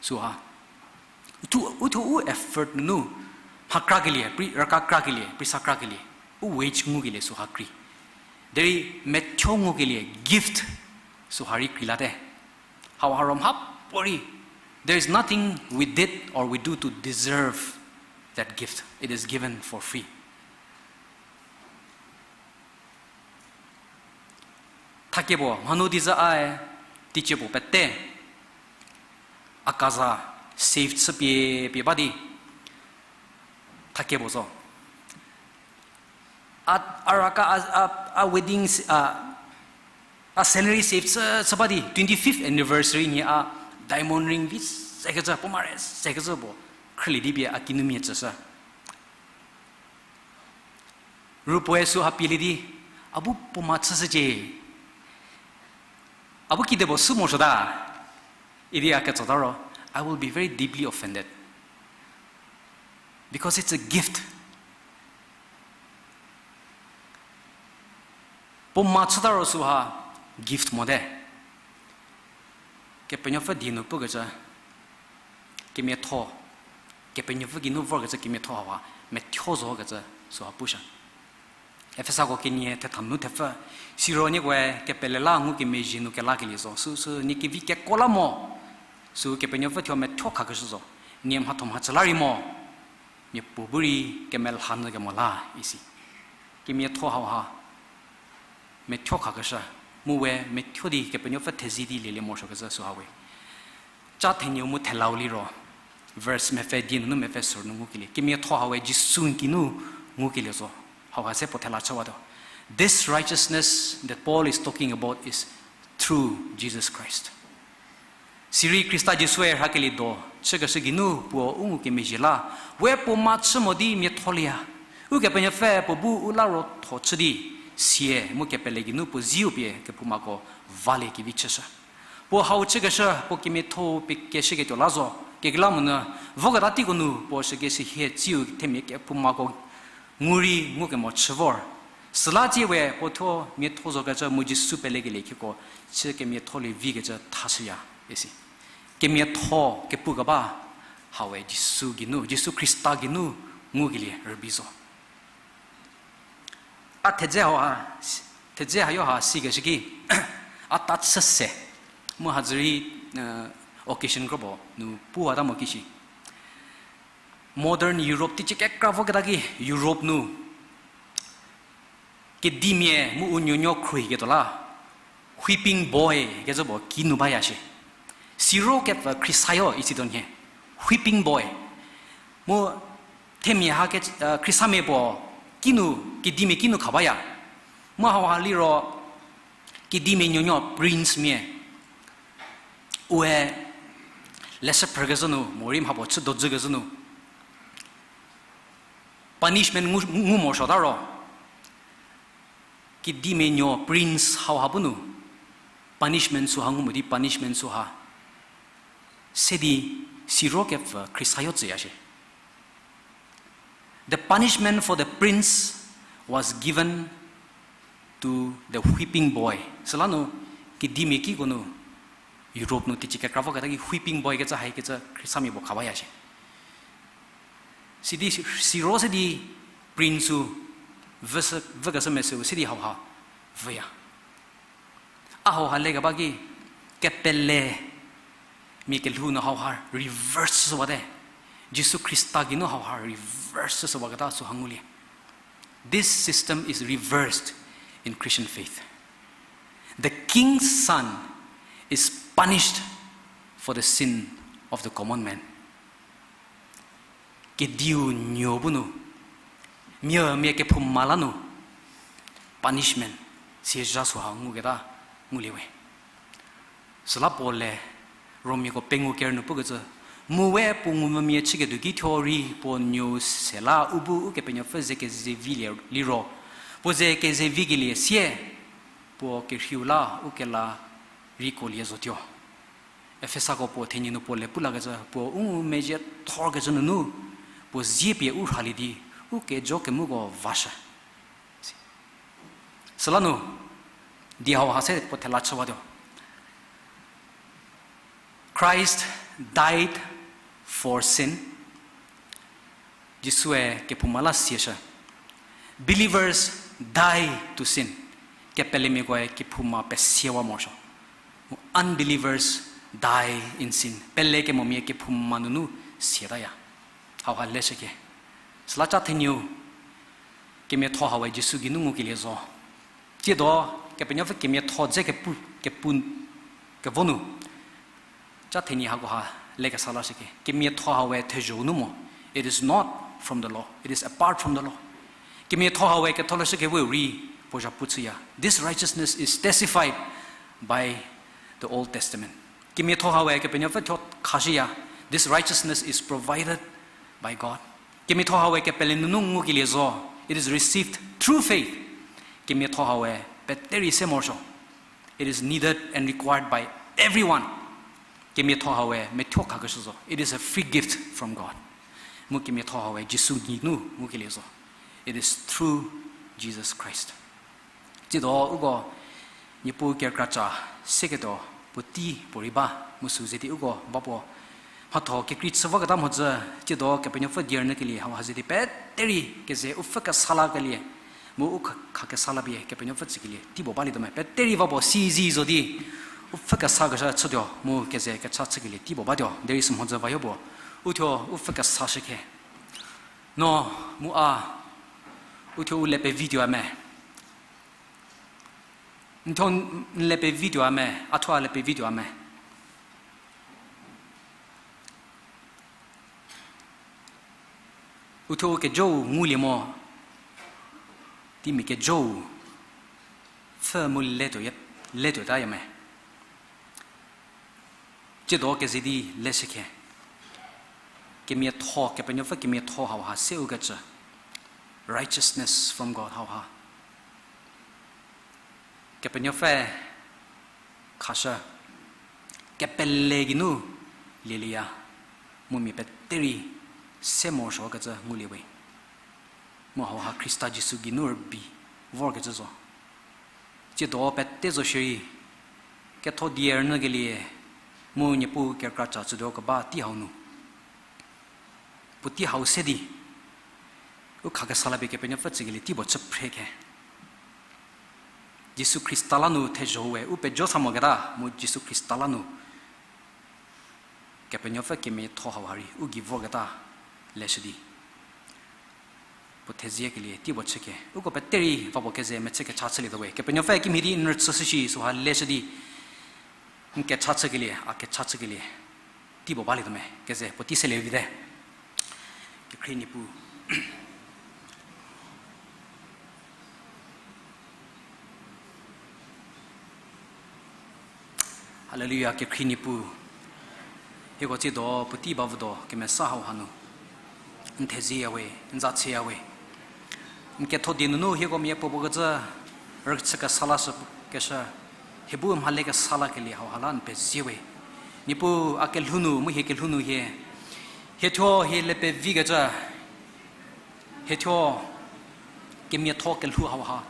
süha. Uthuo, uthuo u effort nunu, mha krakelie, pri, raka krakelie, prisa krakelie, u wage ngukelie süha krei. Derei methuo ngukelie gift süha rei kreilate. Hauha ro mhapuorei, there is nothing we did or we do to deserve that gift. It is given for free. Thakie puo mhanu di zü ae, teicie puo pete, a kaza save chüpie pie ba di, thakie puo zo. A, a raka a, a, a wedding, a, a salary save chü, chü ba di, twenty-fifth anniversary nhie a diamond ring vi sekecü, puo mare sekecü puo, khrülie di pie a kinumia tsüshü. Ru puoe süha pielie di, a bu puo ma chüshücie. A bu kide puo sü morosuota, idi a ketsota ro, I will be very deeply offended. Because it's a gift. Puo ma chüta ro süha gift mote. Kepenuopfü die nu pukecü kemiatho, Kepenuopfü geinu vorkecü kemiatho hauha methuo zokecü süha pushü. Efesako kenie thetha nu thepfü, siro niekoe kepele la ngukemezhie nu kelakelie zo, süsü nie kevi keko la mo, sü Kepenuopfü thuo methuo khakeshü zo, nie mhatho mhachü la rei mo, mia puo bu rei kemelha nyü kemo la, isi. Kemiatho hauha methuo khakeshü, mu we methuo di Kepenuopfü thezi di lielie morosuokecü süha we. Ca thenieu mu thelau liro, verse mepfü die nunu mepfü sürü nu ngukelie. Kemiatho hau we Jisu n ki nu ngukelie zo. Hauha se puo thela chüwatuo. This righteousness that Paul is talking about is through Jesus Christ. Sirei Khrista Jisue rhakelie do chükeshü geinu puo u ngukemezhie la, we puo ma chü mo di miatholieya. Ukepenuopfü puo bu u la ro tho chü di, sie mu kepele geinu puo ziu pie kephoumako valie kevi chüshü. Puo hau chükeshü puo kemiatho pie keshüketuo la zo, kekreilamonyü, voketa teiko nu puo shükeshühie tsiu themia kephoumako ngu rei ngukemo chü vor. Süla tsie we puo thuo miatho zokecü mu Jisu pelekelie khieko chü kemiatholie vikecü thashüya, isi. Kemiatho kepukeba hau we Jisu geinu, Jisu Khrista geinu ngukelie rübei zo. A thedze hauha, thedze hayo ha sikeshü ki, a ta chü se, mu hazürei, occasion kropuo nu puwata mo kishi. Modern Europe teicie kekra voketa ki Europe nu kedimia mu u nuonuo khruohiketuo la, whipping boy kecü puo kinu baya shie. Siro kepfü khriesayo isi tuo nhie. Whipping boy. Mu themia ha ke, khriesamiapuo kinu, kedimia kinu kha baya. Mu hauha liro kedimia nuonuo prince mia, ue leshü phrükezhü nu morei mhapuo chü dojükezhü nu punishment ngu, ngu morosuota ro, kedimia nuo prince hauha bu nu punishment süha ngu mo di punishment süha se di siro kepfü khriesayo tsüya shie. The punishment for the prince was given to the whipping boy. Süla nu kedimia kiko nu Europe nu teicie kekra voketa ki whipping boy kecü haikecü khriesamia puo kha baya shie. Sidi siro se di prince-u vükeshü mesüu se di hauha vüya. A hauha lekeba ki kepele mia kelhou nu hauha reverse shüwate. Jisu Khrista geinu hauha reverse shüwaketa süha ngulie. This system is reversed in Christian faith. The king's son is punished for the sin of the common man. Kediu nuo bu nu, mia, mia kephouma la nu, punishment, siezha süha nguketa ngulie we. Süla Paul-e Romiako pengou ker nu pukecü, mu we puo ngumvümia chüketuo ki thuo rei puo nuou se la u bu Ukepenuopfü ze kezevilie liro, puo ze kezevikelie sie, puo kerheiu la u kela rei kolie zotuo. Efesako puo thenie nu Paul-e pu lakecü, puo u ngumezhie thorkecü nunu, puo zie pie u rhalie di, u kejo kemuko vashü. Süla nu, di hauha se puo thela chüwatuo. Christ died for sin. Jisue kephouma la sieshü. Believers die to sin. kepelemiakoe kephouma pesiewa morosuo. Unbelievers die in sin. Pelekemomia kephouma nunu siataya. Hauha leshüke. Süla ca thenieu, kemiatho hau we Jisu geinu ngukelie zo. Tsiedo, Kepenuopfü kemiatho dze kepu, kepu, kevo nu. Ca thenie hakoha lekesa lashüke. Kemiatho hau we thezho nu mo. It is not from the law. It is apart from the law. Kemiatho hau we ketholeshü kewe rei puo zhapu chüya. This righteousness is testified by the Old Testament. Kemiatho hau we Kepenuopfü thuo khashüya. This righteousness is provided by God. Kemiatho hau we kepele nunu ngukelie zo. It is received through faith. Kemiatho hau we peterei se morosuo. It is needed and required by everyone. Kemiatho hau we methuo khakeshü zo. It is a free gift from God. Mu kemiatho hau we Jisu geinu ngukelie zo. It is through Jesus Christ. Tsiedo uko Niepuu kerükra ca seketuo puotei puorei ba mu sü ze di uko ba puo mhatho kekrei chü voketa mhodzü, tsiedo Kepenuopfü die rünyükelie hauha ze di peterei keze u pfhü kesa lakelie mu u kha, kha kesa la pie Kepenuopfü tsükelie tei puo balietuo me. Peterei va puo sizi zo di u pfhü kesakeshü chütuo mu keze kecha chükelie tei puo batuo. Derei sü mhodzü va yo puo uthuo u pfhü kesashükhe. No, mu a, uthuo u le pevituo a me. N thuo n le pevituo a me, a thuo a le pevituo a me. Uthuo u kejou ngulie mo, tei mia kejou pfhü mu letuo ye, letuotaya me. Tsiedo keze di leshükhe. Kemiatho, Kepenuopfü kemiatho hauha seu kecü. Righteousness from God hauha. Kepenuopfü khashü, kepele geinu lielieya, mu mia peterei se morosuo kecü ngulie we. Mu hauha Khrista Jisu geinu rübei vorkecü zo. Tsiedo pete zo shierei, ketho die rünyükelie, mu Niepuu kerükra ca chütuo keba tei hau nu. Puotei hau se di, u kha kesa la pie Kepenuopfü tsükelie tei puo chü phre khe. Jisu Khrista la nu thezho we u pejo sa moketa, mu Jisu Khrista la nu Kepenuopfü kemiatho hauha rei u gei vorketa leshü di puo thezie kelie tei puo chüke. Uko peterei va puo keze mechü kecha chülietuo we. Kepenuopfü kimhie di n rüchüshü shi süha leshü di n kecha chükelie, a kecha chükelie tei puo balietuo me. Keze puotei selie vite. Kekhrie Niepuu. Haleluya, kekhrie Niepuu. Hieko tsiedo puotei ba vüdo kemesa hauha nu n theziya we, n za chüya we. N ketho die nunu hieko mia puopuo kecü rüchü kesa lashü keshü, hie bu mhale kesa lakelie hauha la n pezie we. Niepuu a kelhou nu mu hie kelhou nu hie, hie thuo hie le pevi kecü, hie thuo kemiatho kelhou hauha,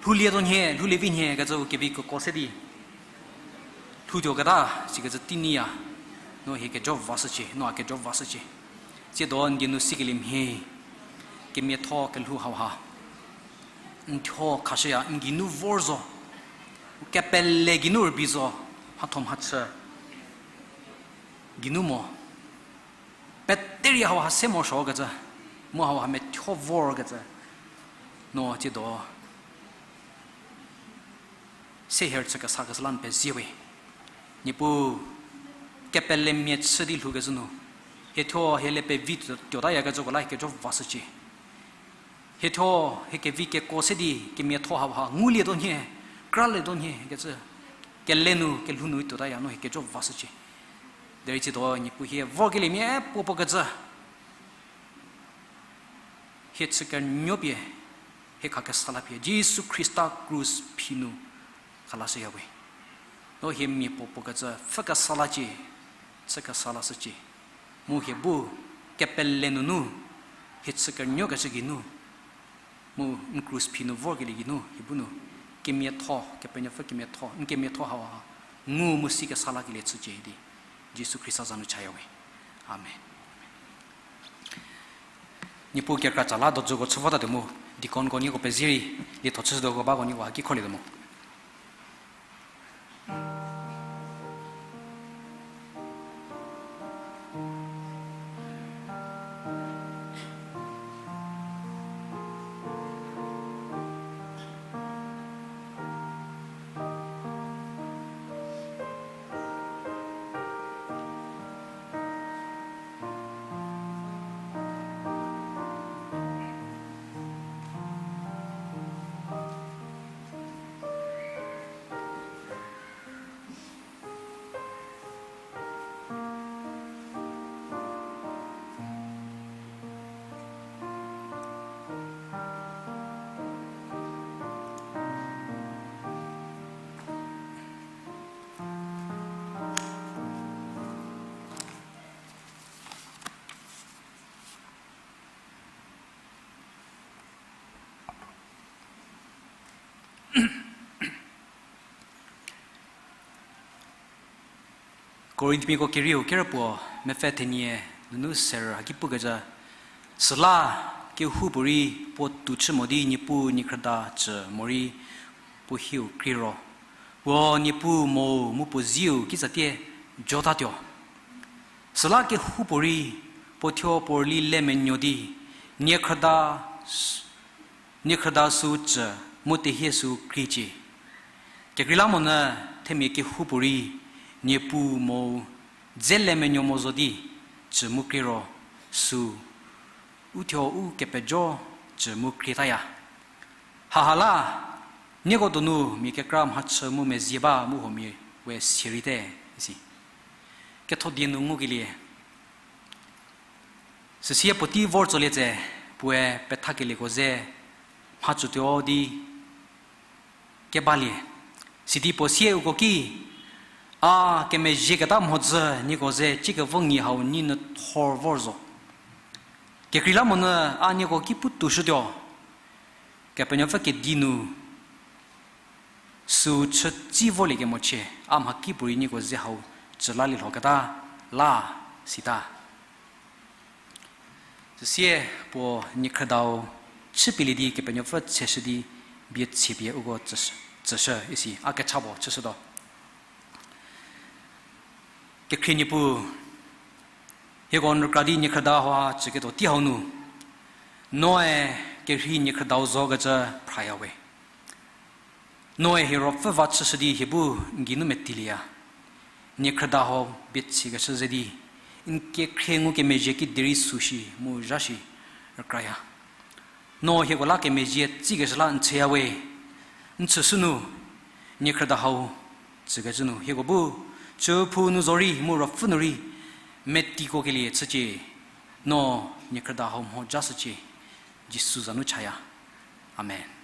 lhoulietuo nhie, lhoulievi nhie kecü u kevi keko se di lhoutuoketa sikecü tei nyiya. No hie kejo vashücie, no a kejo vashücie. Tsiedo n die nu sikelie mhie, kemiatho kelhou hauha n thuo khashüya, n geinu vor zo, u kepele geinu rübei zo, mhatho mhachü geinu mo. Peterei hauha se morosuo kecü, mu hauha methuo vor kecü, no tsiedo se hie rüchü kesa kesa la n pezie we. Niepuu, kepelemia chü di lhoukecü nu, hie thuo hie le pevi tuo, tuotaya kecüko la hie kejo vashücie. Hie thuo hie kevi keko se di kemiatho hauha ngulietuo nhie, kralietuo nhie kecü, kele nu kelhou nu tuotaya no hie kejo vashücie. Derei tsiedo Niepuu hie vorkelie mia puopuo kecü, hie chükenuopie, hie khakesa la pie Jisu Khrista krus phi nu khalashüya we. No hie mia puopuo kecü pfhü kesa lacie, chü kesa lashücie. Mu hie bu kepele nunu, hie chükenuokecü geinu, mu n krus phi nu vorkelie geinu hie bu nu kemiatho, Kepenuopfü kemiatho, n kemiatho hauha ngu mu si kesa lakelie chücie di, Jisu Khrista za nu chaya we. Amen. Niepuu kerükra ca la dojüko chü votatuo mu, deaconko nieko pezie rei, lietho chüshütuoko bako nieko haki kholietuo mo. Korinthmiako kerieu kerüpuo mepfü thenie nunu serü haki pukecü, süla kehoupuorei puo tou chü mo di Niepuu niekhrüda cü morei puo hieu krie ro, puo Niepuu mo mu puo zieu kitsatie jotatuo. Süla kehoupuorei puo thuo puo rüli le menuo di niekhrüda s-, niekhrüda sü cü mu tehie sü kriecie. Kekreilamonyü themia kehoupuorei Niepuu mo dze le menuo mo zo di cü mu krie ro sü u thuo u kepejo cü mu krietaya. Haha la, nieko donu mia kekra mhachü mu mezie ba mu huomia we sierite, isi. Ketho die nu ngukelie, süsie puotei vor tsolie tse, puoe pethakelieko ze mhachütuo di kebalie. Sidi puo sie uko ki, a kemezhieketa mhodzü nieko ze ciekevo ngi hau nyi nyü thor vor zo. Kekreilamonyü a nieko ki pu toushütuo. Kepenuopfü kedi nu sü chütsi vorlie kemochie, a mhakipuorei nieko ze hau cü lalie lhoketa la, sita. Süsie puo niekhrüdau chüpielie di Kepenuopfü tseshü di bie chüpie uko tsüshü, tsüshü isi, a kecha puo chüshütuo. Kekhrie Niepuu, hieko n rükra di niekhrüda hau cüketuo tei hau nu, noe kerhei niekhrüdau zokecü phraya we. Noe hie ruopfü va chüshü di hie bu n geinu metilieya. Niekhrüda hau bie chükeshü ze di, n kekhrie ngukemezhie kiderei süshi mu zhashi rükraya. No hieko la kemezhie tsikeshü la n chüya we. N chüshü nu, niekhrüda hau tsükecü nu hieko bu chüphou nu zorei mu ruopfü nu rei metikuokelie chücie. No niekhrüda hau mhojashücie. Jisu za nu chaya. Amen.